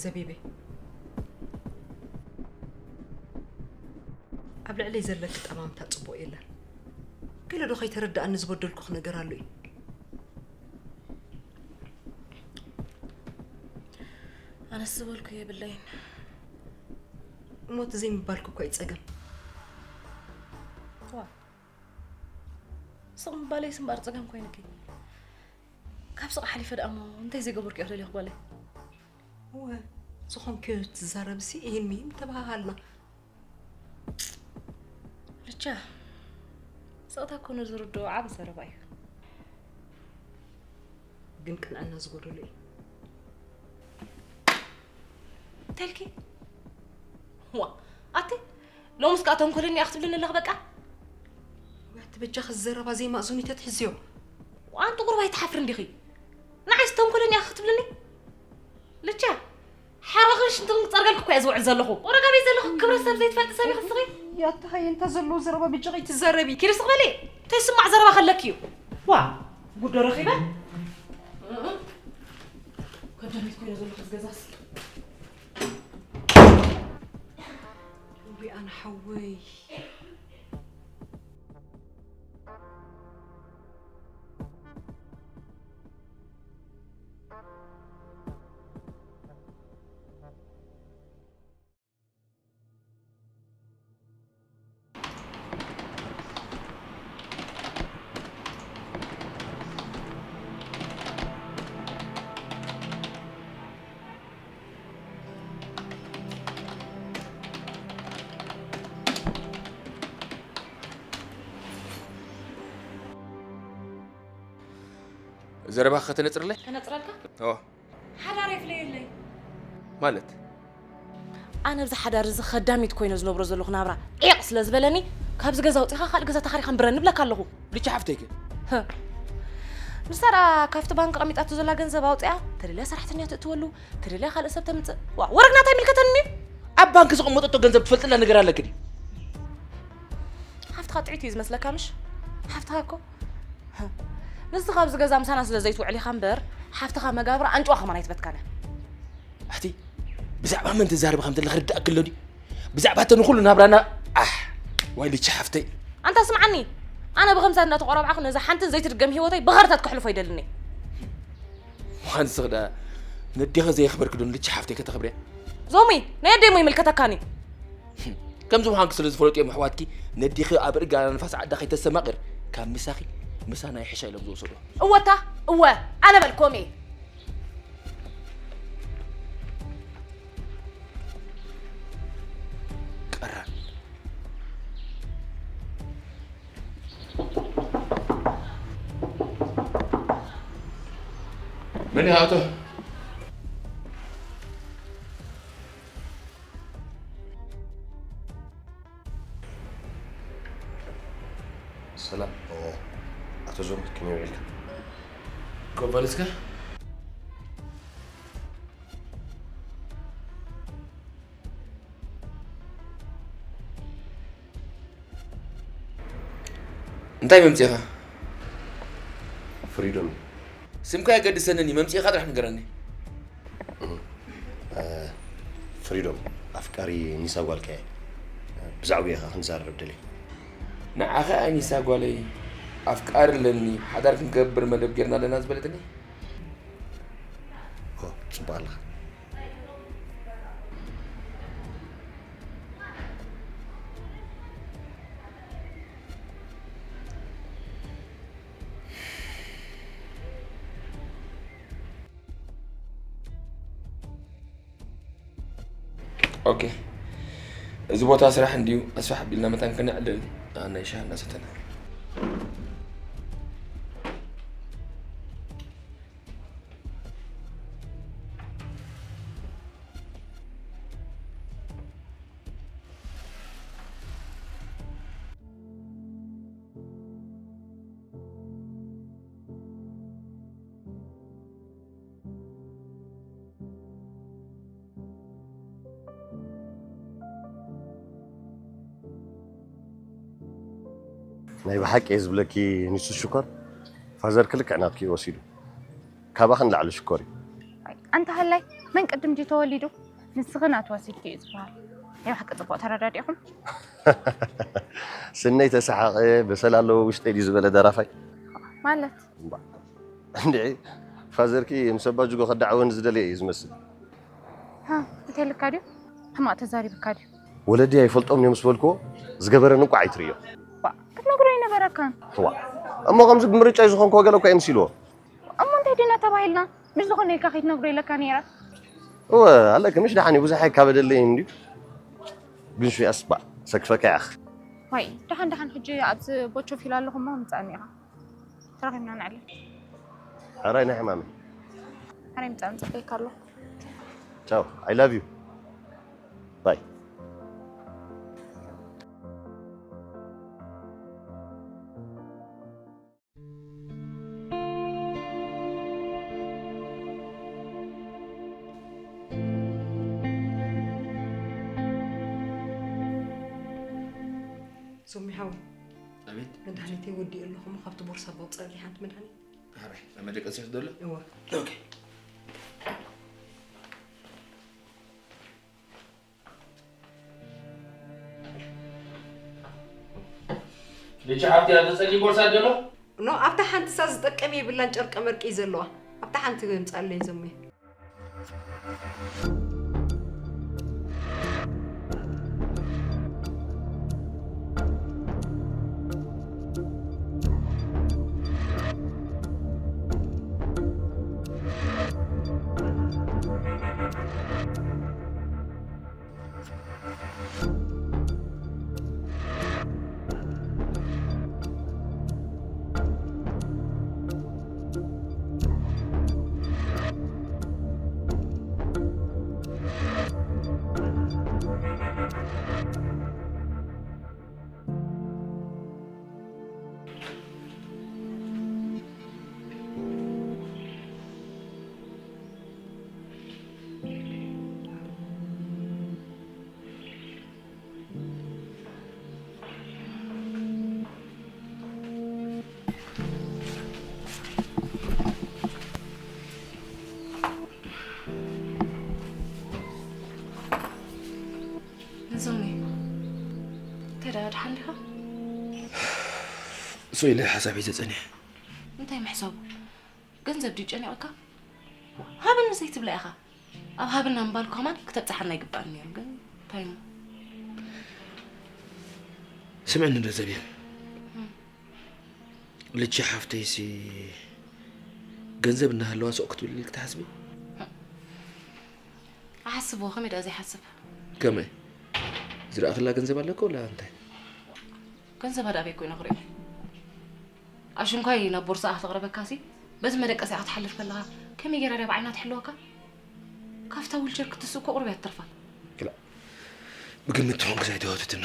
ዘቢበይ፣ ኣብ ልዕለይ ዘለኪ ጠማምታ ጽቡቕ የለን። ኢለ ዶ ከይተረዳእኒ ዝበደልኩኽ ነገር ኣሎ እዩ? ኣነስ ዝበልኩ የብለይን። እሞ እቲ ዘይምባልኩ እኮ እዩ ጸገም። ዋ፣ ስቕ ምባለይስ እምበኣር ጸገም ኮይኑኪ። ካብ ስቕ ሓሊፈ ደኣ እሞ እንታይ ዘይገበርኩ እየ ክደልየኹ ጓለይ? እወ፣ ዝኾንክዮ ትዛረብሲ ይህን ምሂን ተበሃሃልና። ልቻ፣ ስቕታ እኮ ንዝርድኦ ዓቢ ዘረባ እዩ። ግን ቅንዕና ዝጎደሎ እዩ። እንተልኪ? ዋ፣ ኣቲ፣ ሎምስ ከኣ ተንኮለኛ እያ ክትብልኒ ኣለኺ በቃ? ወይ ኣቲ በጃኺ ዘረባ ዘይማእዘኑ ተትሕዝዮ። ኣንቲ ቁሩብ ኣይትሓፍሪ እንዲኺ? ንዓይስ ተንኮለኛ እያ ክትብልኒ? ልቻ፣ ሓረኽን ሽንትኽን ክጸርገልኪ እኮ እየ ዝውዕል ዘለኹ። ወረጋ ቤት ዘለኹ ክብረት ሰብ ዘይትፈልጢ ሰብ ኢኺ ንስኺ። ያታ ሃየ እንታ ዘለዎ ዘረባ ብጀኺ ትዛረቢ። ኪዲ ስቕ በሊ። እንታይ ስማዕ ዘረባ ከለኪ እዩ? ዋ፣ ጉዶ ረኺበ። ከዳሚት ኮይነ ዘለኹ ዝገዛስ። ወይ ኣነ ሓወይ። ዘረባ ከተነጽርለይ? ከነጽረልካ? ኦ። ሓዳር የፍለየለይ። ማለት? ኣነ ኣብዚ ሓዳር እዚ ከዳሚት ኮይነ ዝነብሮ ዘለኹ ናብራ ዒቕ ስለ ዝበለኒ፣ ካብዚ ገዛ ኣውጺኻ ካልእ ገዛ ተኻሪኻ ንብረኒ እብለካ ኣለኹ። ልቻ ሓፍተይከ? ህእ። ንሳ ደኣ ካብቲ ባንክ ቀሚጣቶ ዘላ ገንዘብ ኣውጺኣ፣ ተደልያ ሰራሕተኛ ትእትወሉ፣ ተደልያ ካልእ ሰብ ተምጽእ። ዋ፣ ወረግ ናታ ኣይምልከተንን እዩ። ኣብ ባንክ ዘቐመጠቶ ገንዘብ ትፈልጥላ ነገር ኣለኪ ድዩ? ሓፍትኻ ጥዒት እዩ ዝመስለካ ምሽ? ሓፍትኻ እኮ። ህእ። ንስኻ ኣብዚ ገዛ ምሳና ስለ ዘይትውዕል ኢኻ እምበር፣ ሓፍትኻ መጋብራ ኣንጭዋ ከማን ኣይትበትካን እያ። ኣሕቲ፣ ብዛዕባ መን ትዛረቢ ከም ዘለኺ ርዳእኪ ኣሎ ድዩ? ብዛዕባ እተን ኩሉ ናብራና፣ ኣሕ፣ ዋይ ልቺ ሓፍተይ። ኣንታ ስምዓኒ፣ ኣነ ብኸምዛ እናተቆራብዓኹ ነዛ ሓንትን ዘይትድገም ህይወተይ ብኻርታት ከሕልፎ ኣይደልን እየ። ምዃን ስኽ ደኣ ነዴኺ ዘየኽበርኪ ዶ ንልቺ ሓፍተይ ከተኽብርያ? ዞሚ፣ ናይ ኣደይ እሞ ይምልከተካን እዩ። ከምዚ ምዃንኪ ስለ ዝፈለጡ እዮም ኣሕዋትኪ ነዴኺ ኣብ እርጋና ንፋስ ዓዳ ከይተስተማቕር ካብ ምሳኺ ምሳና ይሕሻ ኢሎም ዝወሰዱ። እወታ፣ እወ፣ ኣነ በልኮም እየ። ቀራን። መን ይኣቶ? ሰላም፣ ኣቶ ዞም፣ ከመይ ውዒልካ? ኮበልስከ? እንታይ መምጺእኻ? ፍሪዶም። ስምካ የገድሰንን እዩ፣ መምጺእኻ ጥራሕ ንገረኒ። እ፣ ፍሪዶም፣ ኣፍቃሪ ኒሳ ጓልካ እየ። ብዛዕባኡ ኢኻ ክንዛረብ ደልየ። ንዓኻ እያ ኒሳ ጓለይ፣ ኣፍቃሪ ኣለኒ፣ ሓዳር ክንገብር መደብ ጌርና ኣለና ዝበለትኒ። ኦ፣ ጽቡቕ ኣለኻ። ኦኬ፣ እዚ ቦታ ስራሕ እንድዩ፣ ኣስፋሕ ኣቢልና መታን ከነዕልል፣ ኣነ ሻሂ እናሰተና። ናይ ብሓቂ እየ ዝብለኪ ኒሱ ሽኮር፣ ፋዘርኪ ልክዕ ናትኪ እዩ ወሲዱ። ካባኺ ንላዕሊ ሽኮር እዩ። ኣይ፣ ኣንታ ሃላይ፣ መን ቅድም ድዩ ተወሊዱ? ንስኺ ናቱ ወሲድኪ እዩ ዝበሃል። ናይ ብሓቂ ጽቡቕ ተረዳዲእኹም። ስነይ ተሰሓቐ፣ በሰል ኣለዎ ውሽጠይ ድዩ ዝበለ ደራፋይ። ማለት? እምባ። እንድዒ፣ ፋዘርኪ ምስ ኣባ ጅጎ ከዳዕወኒ ዝደለየ እዩ ዝመስል። ሃ፣ እንታይ ኢልካ ድዩ? ሕማቕ ተዛሪብካ ድዩ? ወለዲ ኣይፈልጦም እዮም ምስ በልክዎ፣ ዝገበረኒ እንኳ ኣይትርእዮ። ባ፣ ክትነግሮ ኣይነበረካን። ዋ፣ እሞ ከምዚ ብምርጫይ ዝኾንክዎ ገለ እኳ እዩ መሲልዎ። እሞ እንታይ ዲና ተባሂልና? ምስ ዝኾነ ኢልካ ከይትነግሮ ኢለካ ነይረ። እወ፣ ኣለኪ ምሽ ደሓን እዩ፣ ብዙሕ ኣይካበደለይን እንድዩ። ግን ሽያስ ባ፣ ሰክፈካ ያኽ። ዋይ፣ ደሓን ደሓን ሕጂ ኣብዚ ቦቾ ፊል ኣለኹ እሞ ምጻእኒ ኢኻ። ተራኺብና ንዕልል። ሕራይ ናይ ሕማመይ። ሕራይ ምጻእ ምጽበይካ ኣለኹ። ቻው፣ I love you። ባይ። ሶሚ ሓወይ፣ ኣቤት። መድሃኒተይ ወዲኡ ኣለኹ። እሞ ካብቲ ቦርሳ ኣውፅኣለይ ሓንቲ መድሃኒት። ሕራይ፣ ኣብ መደቀሲ ዘሎ? እወ። ኦኬ። ልጅ ሓብቲ ኣብ ጸሊም ቦርሳ ዘሎ? ኖ፣ ኣብታ ሓንቲ ሳ ዝጠቀም የብላን፣ ጨርቀ መርቂ እዩ ዘለዋ። ኣብታ ሓንቲ ምጻለይ ዘሙየ። ንዞሚ፣ እንታይ ደኣ ደሓን ዲኻ? እሱ ኢለ ሓሳብ ሒዘ ጸኒሐ። እንታይ ምሕሳቡ? ገንዘብ ድዩ ጨኒቕካ? ሃብኒ ዘይትብላ ኢኻ። ኣብ ሃብና ምባል ከማን ክተብጽሓና ኣይግባእን ነይሩ፣ ግን እንታይ እሞ? ስምዕኒ እንዶ ዘቢብ። እም። ልቺ ሓፍተይሲ ገንዘብ እናሃለዋ ስቕ ክትብል ኢልኪ ትሓስቢ? እሓስቦ፣ ከመይ ደኣ ዘይሓስብ? ከመይ? ዝረኣኽላ ገንዘብ ኣለካ ወላ እንታይ? ገንዘባ ደኣ ኣበይ ኮይነ ክርእዮ? ኣሽንኳይ ናብ ቦርሳኣ ክተቕርበካሲ፣ በዚ መደቀሲኣ ክትሓልፍ ከለኻ፣ ከመይ ጌራ ድያ ብዓይና ትሕልወካ? ካብታ ዊልቸር ክትስእ እኮ ቁሩብ እያ ትተርፋ። ክላ፣ ብግምት ትኾንክስ ኣይተዋትትና።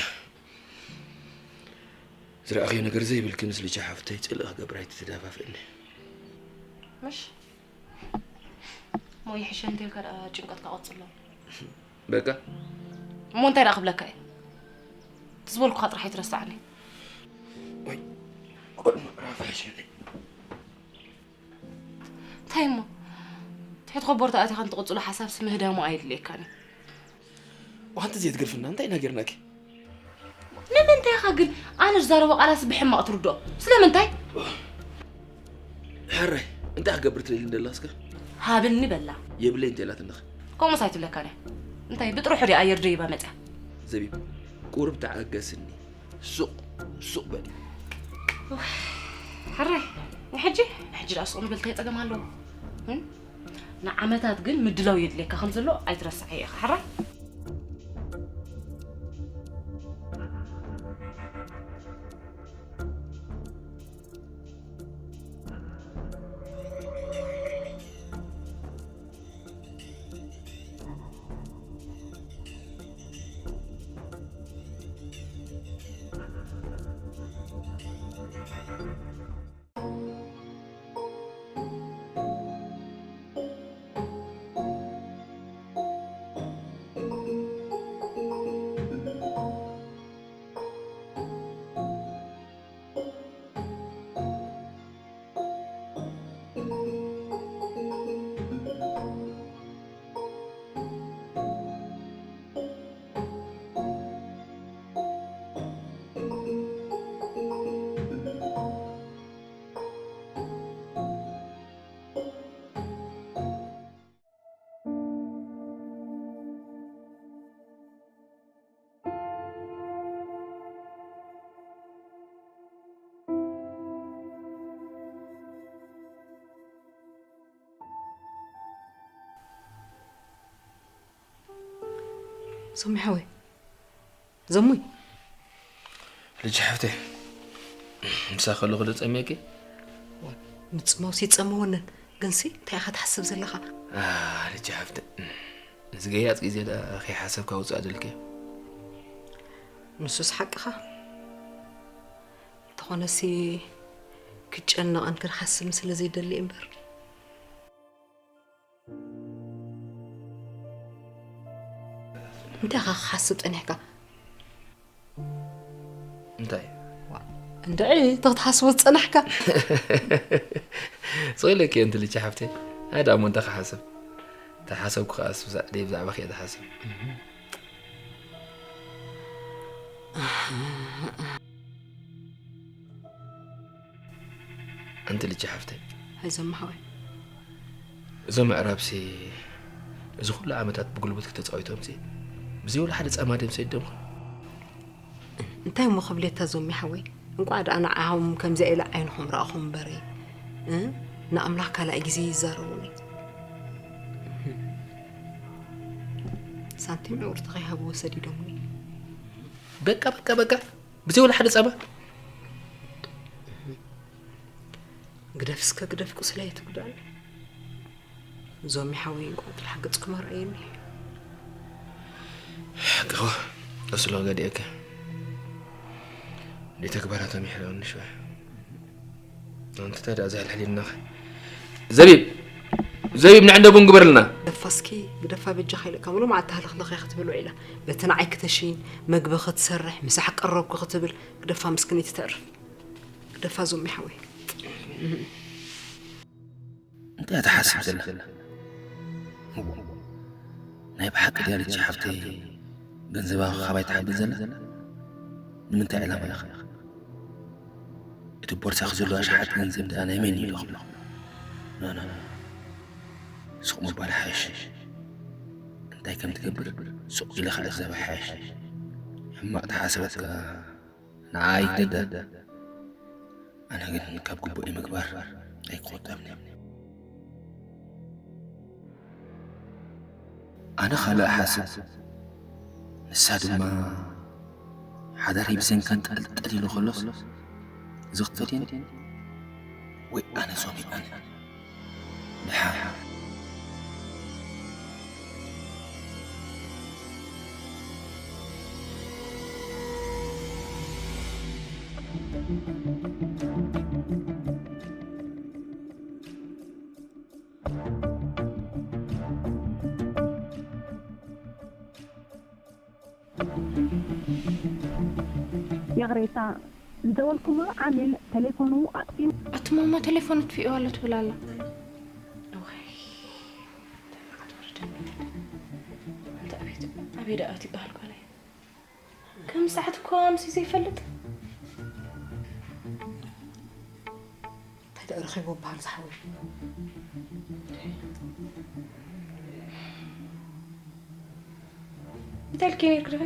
ዝረኣኽዮ ነገር ዘይብልኪ ምስ ልጃ ሓፍተይ ጽልኢ ክገብር ኣይትተዳፋፍእኒ። ምሽ? እሞ ይሕሸ እንተልካ ደኣ ጭንቀትካ ቀጽሎ። በቃ። እሞ እንታይ ደኣ ክብለካ እየ? እቲ ዝበልኩኻ ጥራሕ ኣይትረስዓኒ። ወይ፣ ቆልዑ ምዕራፍ ይሕሸኒ። እንታይ እሞ? ትሕቲ ኮቦርታ ኣቲኻ እንትቕጽሎ ሓሳብሲ ምህዳሙ ኣየድልየካን እዩ። ዋንቲ ዘይትገርፍና እንታይ ኢና ጌርናኪ? ንምንታይ ኢኻ ግን ኣነ ዝዛረቦ ቃላስ ብሕማቕ ትርድኦ? ስለምንታይ? ሕራይ፣ እንታይ ክገብር ትደሊ እንደላ እስከ? ሃብኒ በላ። የብለይ እንተ ኢላትንኽ? ከምኡስ ኣይትብለካን እያ። እንታይ ብጥርሑ ድያ ኣየር ደይባ መጽያ? ዘቢብ፣ ቁሩብ ተዓገስኒ። ሱቕ፣ ሱቕ በሊ። ሕራይ፣ ንሕጂ፣ ንሕጂ ደኣ ሱቕ ንብል እንታይ ጸገም ኣለዎ? እም? ንዓመታት ግን ምድላው የድልየካ ከም ዘሎ ኣይትረስዓዮ ኢኻ፣ ሕራይ? ዞሚ ሓወይ፣ ዞሙይ። ልጅ ሓፍተይ፣ ምሳ ከለኹ ዶ ጸሚየኪ? ምጽማውሲ ይጸመወንን፣ ግንሲ እንታይ ኢኻ ትሓስብ ዘለኻ? ኣ፣ ልጅ ሓፍተይ፣ እዚ ገያጽ ግዜ ደኣ ከይሓሰብካ ውጻእ ደልኪ። ንሱስ ሓቅኻ። እንተኾነሲ ክጨነቕን ክሓስብን ስለ ዘይደሊ እምበር። እንታይ ኢኻ ክሓስብ ጸኒሕካ? እንታይ? ዋ፣ እንድዒ፣ እንታይ ክትሓስቦ ዝጸናሕካ? ስቕ ኢለኪ እየ፣ እንት ልቺ ሓፍተይ። ኣይ፣ ደኣ እሞ እንታይ ክሓስብ? እንተ ሓሰብኩ ከኣስ ብዛ-፣ ደይ ብዛዕባኺ እየ ዝሓስብ። ኣንቲ ልጂ ሓፍተይ። ኣይዞም ሓወይ። እዞም ኣዕራብሲ እዚ ኩሉ ዓመታት ብጉልበት ከተጻዊቶምሲ ብዘይ ወላ ሓደ ጻማ ድዮም ሰዲዶምኹም? እንታይ እሞ ክብለታ ዞሚ ሓወይ? እንቋዕ ደኣ ንዓኹም ከምዚኣ ኢለ ዓይንኹም ረኣኹም እምበሪ፣ እ? ንኣምላኽ ካልኣይ ግዜ ይዛረቡኒ። ሳንቲም ዕውርቲ ከይሃብዎ ሰዲዶምኒ። በቃ፣ በቃ፣ በቃ። ብዘይ ወላ ሓደ ጻማ። ግደፍ እስከ ግደፍ፣ ቁስለይ ኣይትጉዳእኒ። ዞሚ ሓወይ፣ እንቋዕ ተላሓገጽኩም ኣርኣየኒ። ግሆ፣ እሱ ሎጋ ዲኤከ። እንዴ ተግባራቶም ይሕለወኒ ሽዋ። ኣንቲ ታይ ደኣ ዘሕልሕል ኢልናኸ? ዘቢብ! ዘቢብ፣ ንዕንደ ቡን ግበርልና። ግደፋ እስኪ፣ ግደፋ በጃኻ ኢለካ፣ ምሉእ መዓልቲ ሃለኽለኽ እያ ክትብል ውዒላ። በቲ ንዓይ ክተሽይን፣ መግቢ ክትሰርሕ፣ ምሳሕ ቀረብኩ ክትብል፣ ግደፋ ምስክነይቲ ተዕርፍ። ግደፋ ዞሚ ሓወይ። እንታይ እያ ትሓስብ ዘላ? እዎ፣ ናይ ብሓቂ ድያ ልጂ ሓፍተይ ገንዘባ ካባይ ትሓብእ ዘላ? ንምንታይ ዕላማ ኢኻ? እቲ ቦርሳኺ ዘሎ ኣሽሓት ገንዘብ ደኣ ናይ መን እዩ ዶ ክብሎ? ኖ፣ ኖ፣ ኖ። ሱቕ ምባል ሓይሽ። እንታይ ከም ትገብር ሱቕ ኢለ ክዕዘብ ሓይሽ። ሕማቕ ተሓሰበካ ንዓይ ግደደ። ኣነ ግን ካብ ግቡእይ ምግባር ኣይክቑጠብን እየ። ኣነ ካልእ እሓስብ፣ ንሳ ድማ ሓዳረይ ብሰንካ ጠልጠል ኢሉ ከሎስ፣ እዚ ክትፈትየኒ ወይ ኣነ ሶም ኣነ ደሓን። ይቕሬታ፣ ዝደወልኩሉ ዓሚል ተሌፎኑ ኣጥፊኡ። ኣቲ ማማ፣ ተሌፎን ኣጥፊኡ ኣሎ ትብል ኣላ። እዋይ፣ እንታይ መዓት ወረደኒ። ኣንታ ኣቤት፣ ኣበይ ደኣ ኣትዩ ይበሃል ጓለይ? ከም ሰዓት እኮ ኣምስዩ ዘይፈልጥ። እንታይ ደኣ ረኺብዎ በሃል ዝሓወይ? እንታይ ኢልኪ ነይርኪ ዲኺ?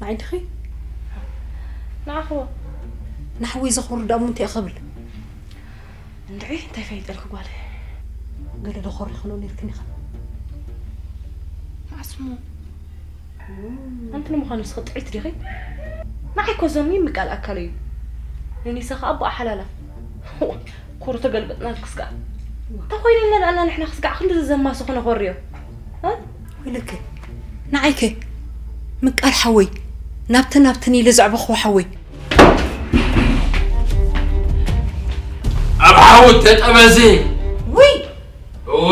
ንዓይ ዲኺ? ንዓኺ እዎ። ንሓወይ ዘኽብር ደኣ እሞ እንታይ ክብል? እንድዒ እንታይ ፈሊጠልኪ ጓለይ? ገለ ዶ ኮሪኽኖ ነይርክን ኢኽን? መዓስ እሞ? ኣንቲ ንምዃኑ ንስኺ ጥዕይቲ ዲኺ? ንዓይ እኮ ዞሚ ምቃል ኣካለይ እዩ። ንኒሳ ኸኣ ኣቦኣ ሓላላ። ኩሩ ተገልበጥናልክስ ከኣ። እንታይ ኮይነልና ደኣና ንሕና ክስጋዕ ክንድዚ ዘማስኹ ነኾርዮ? እ? ወይለከ፣ ንዓይከ? ምቃል ሓወይ፣ ናብቲ ናብትን ኢለ ዘዕበኽዎ ሓወይ። ኣብ ሓዊ ተጠበሲ። ውይ! እወ፣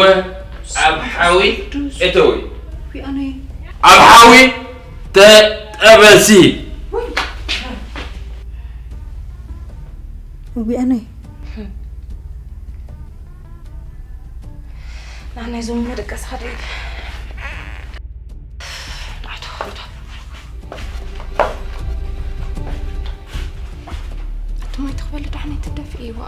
ኣብ ሓዊ ቅዱስ። እተዊ። ውይ፣ ኣነ። ኣብ ሓዊ ተጠበሲ። ውይ። ውይ፣ ኣነ። ንዓናይ ዞም መደቀሲ ሓደ እዩ። ንዓቱ ክወዳ። ኣቲ ማይ ትኽበል ደሓን ኣይትደፍእዋ።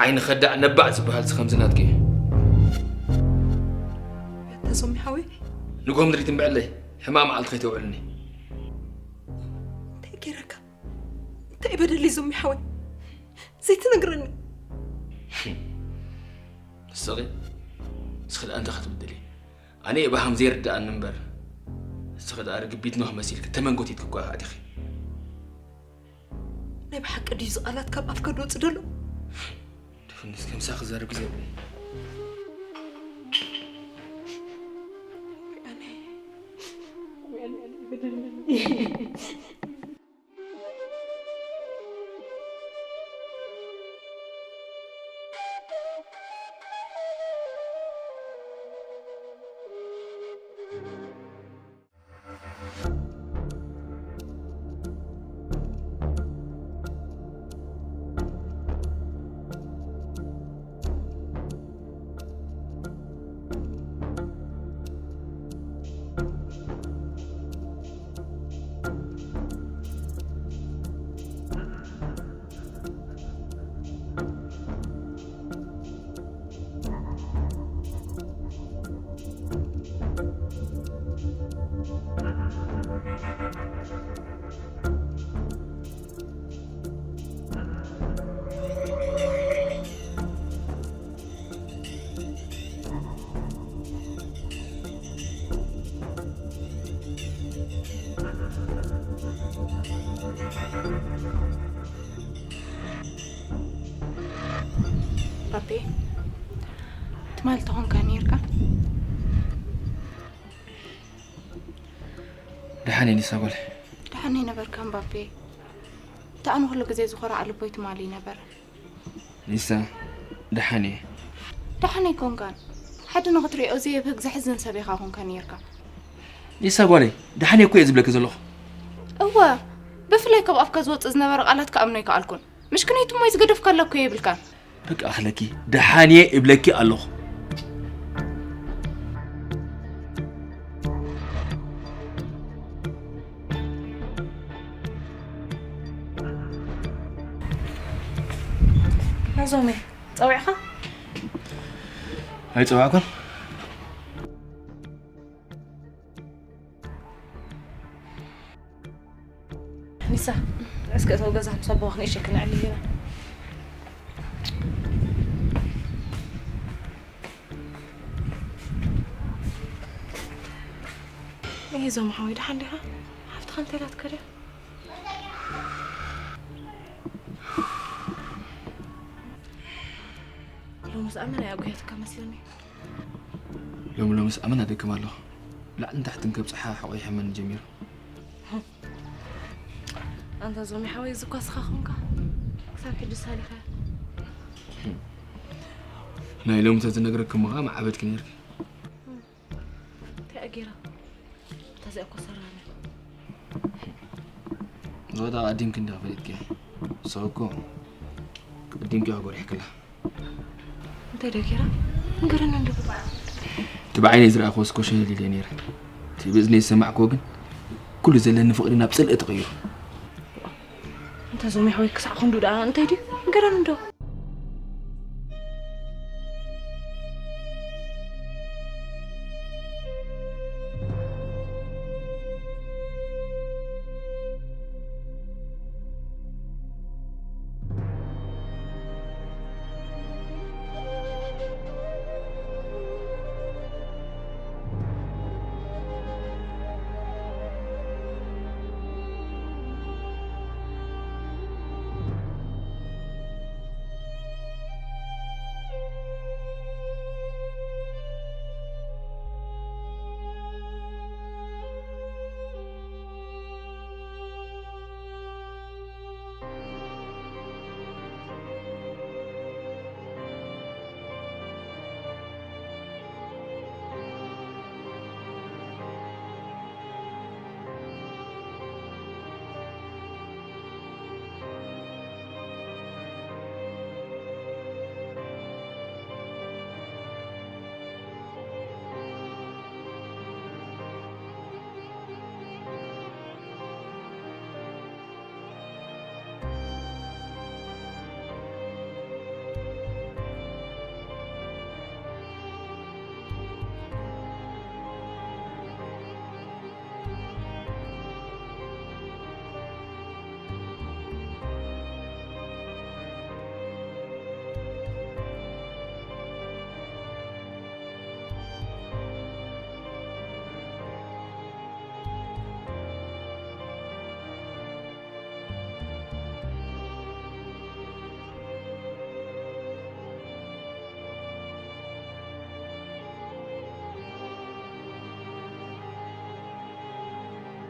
ዓይኒ ከዳዕ ነባዕ ዝበሃል እዚ ከምዚ ናትኪ እዩ። ተሶሚ ሓወይ ንግሆ ምድሪ ትንብዐለይ ሕማቕ መዓልቲ ከይተውዕልኒ። እንታይ ገይረካ እንታይ በደለይ ዞሚ ሓወይ ዘይትነግረኒ ንስኺ ንስኺ ደኣ እንታይ ክትብድሊ? ኣነ እባሃም ዘይርድኣኒ እምበር ንስኺ ደኣ ርግቢት ኖህ መሲልኪ ተመንጎቲትኪ እኳ ኢኻ ኣቲኺ። ናይ ብሓቂ ድዩ ዝቓላት ካብ ኣፍካ ድወፅ ደሎ ድፍንስ ከምሳ ክዛረብ ግዜ የብለይ። ባቤ ትማሊ ተኾንካ ነይርካ ደሓን እየ ኒሳ ጓል። ደሓን ኣይነበርካን ባቤ። እቲ ኣነ ኩሉ ግዜ ዝኾርዓ ልቦይ ትማሊ ይነበረ። ኒሳ ደሓን እየ። ደሓን ኣይኮንካን። ሓደ ንኽትሪኦ ዘየብህግ ዘሕዝን ሰብ ኢኻ ኮንካ ነይርካ። ኒሳ ጓለይ ደሓን እየ እኮ እየ ዝብለኪ ዘለኹ። እወ ብፍላይ ካብ ኣፍካ ዝወፅእ ዝነበረ ቃላት ክኣምኖ ኣይከኣልኩን። ምሽ ክንይቲ እሞ ዝገደፍካላ እኮ የብልካን። በቃ ኣኽለኪ ደሓን እየ እብለኪ ኣለኹ። ናዞሜ ጸዊዕኻ? ኣይጸዋዕኩን። ኒሳ እስከ እተው ገዛ ምስ ኣቦኻ ንእሽተይ ክንዕልል ኢና። ይሄ ዞም ሓወይ ደሓን ዲኻ? ሓፍትኻ እንታይ ኢላትካ ድያ? ሎሚ ዝኣመና እያ ጉያትካ መስለኒ። ሎሚ ሎምስ ኣመና ደክም ኣለኹ። ላዕልን ታሕትን ከብፅሓ ሕቆይ ሕመኒ ጀሚሩ። ኣንታ ዞሚ ሓወይ እዚ እኳ ስኻ ኾንካ ክሳብ ሕጂ ሳሊኻ ናይ ሎሚ ተዝነግረኪ እሞ ከዓ መዓበድኪ ነይርኪ። እንታይ ገይራ እታ እዚኣ እኮ ሰራነ ዝወዳ ቀዲምኪ እንዳ ፈሊጥኪ ሰው እኮ ቀዲምኪ ጎሪሕክላ እንታይ ደ ገይራ ንገረኒ እንዶ እቲ ብዓይነይ ዝረኣኽዎ እስኮ ሸለል ኢለ ነይረ እቲ ብእዝነይ ዝሰማዕክዎ ግን ኩሉ ዘለኒ ፍቕሪ ናብ ፅልኢ ተቐይሩ እንተ ዞሚ ሓወይ ክሳዕ ክንዱ ደኣ እንታይ ድዩ ንገረኒ እንዶ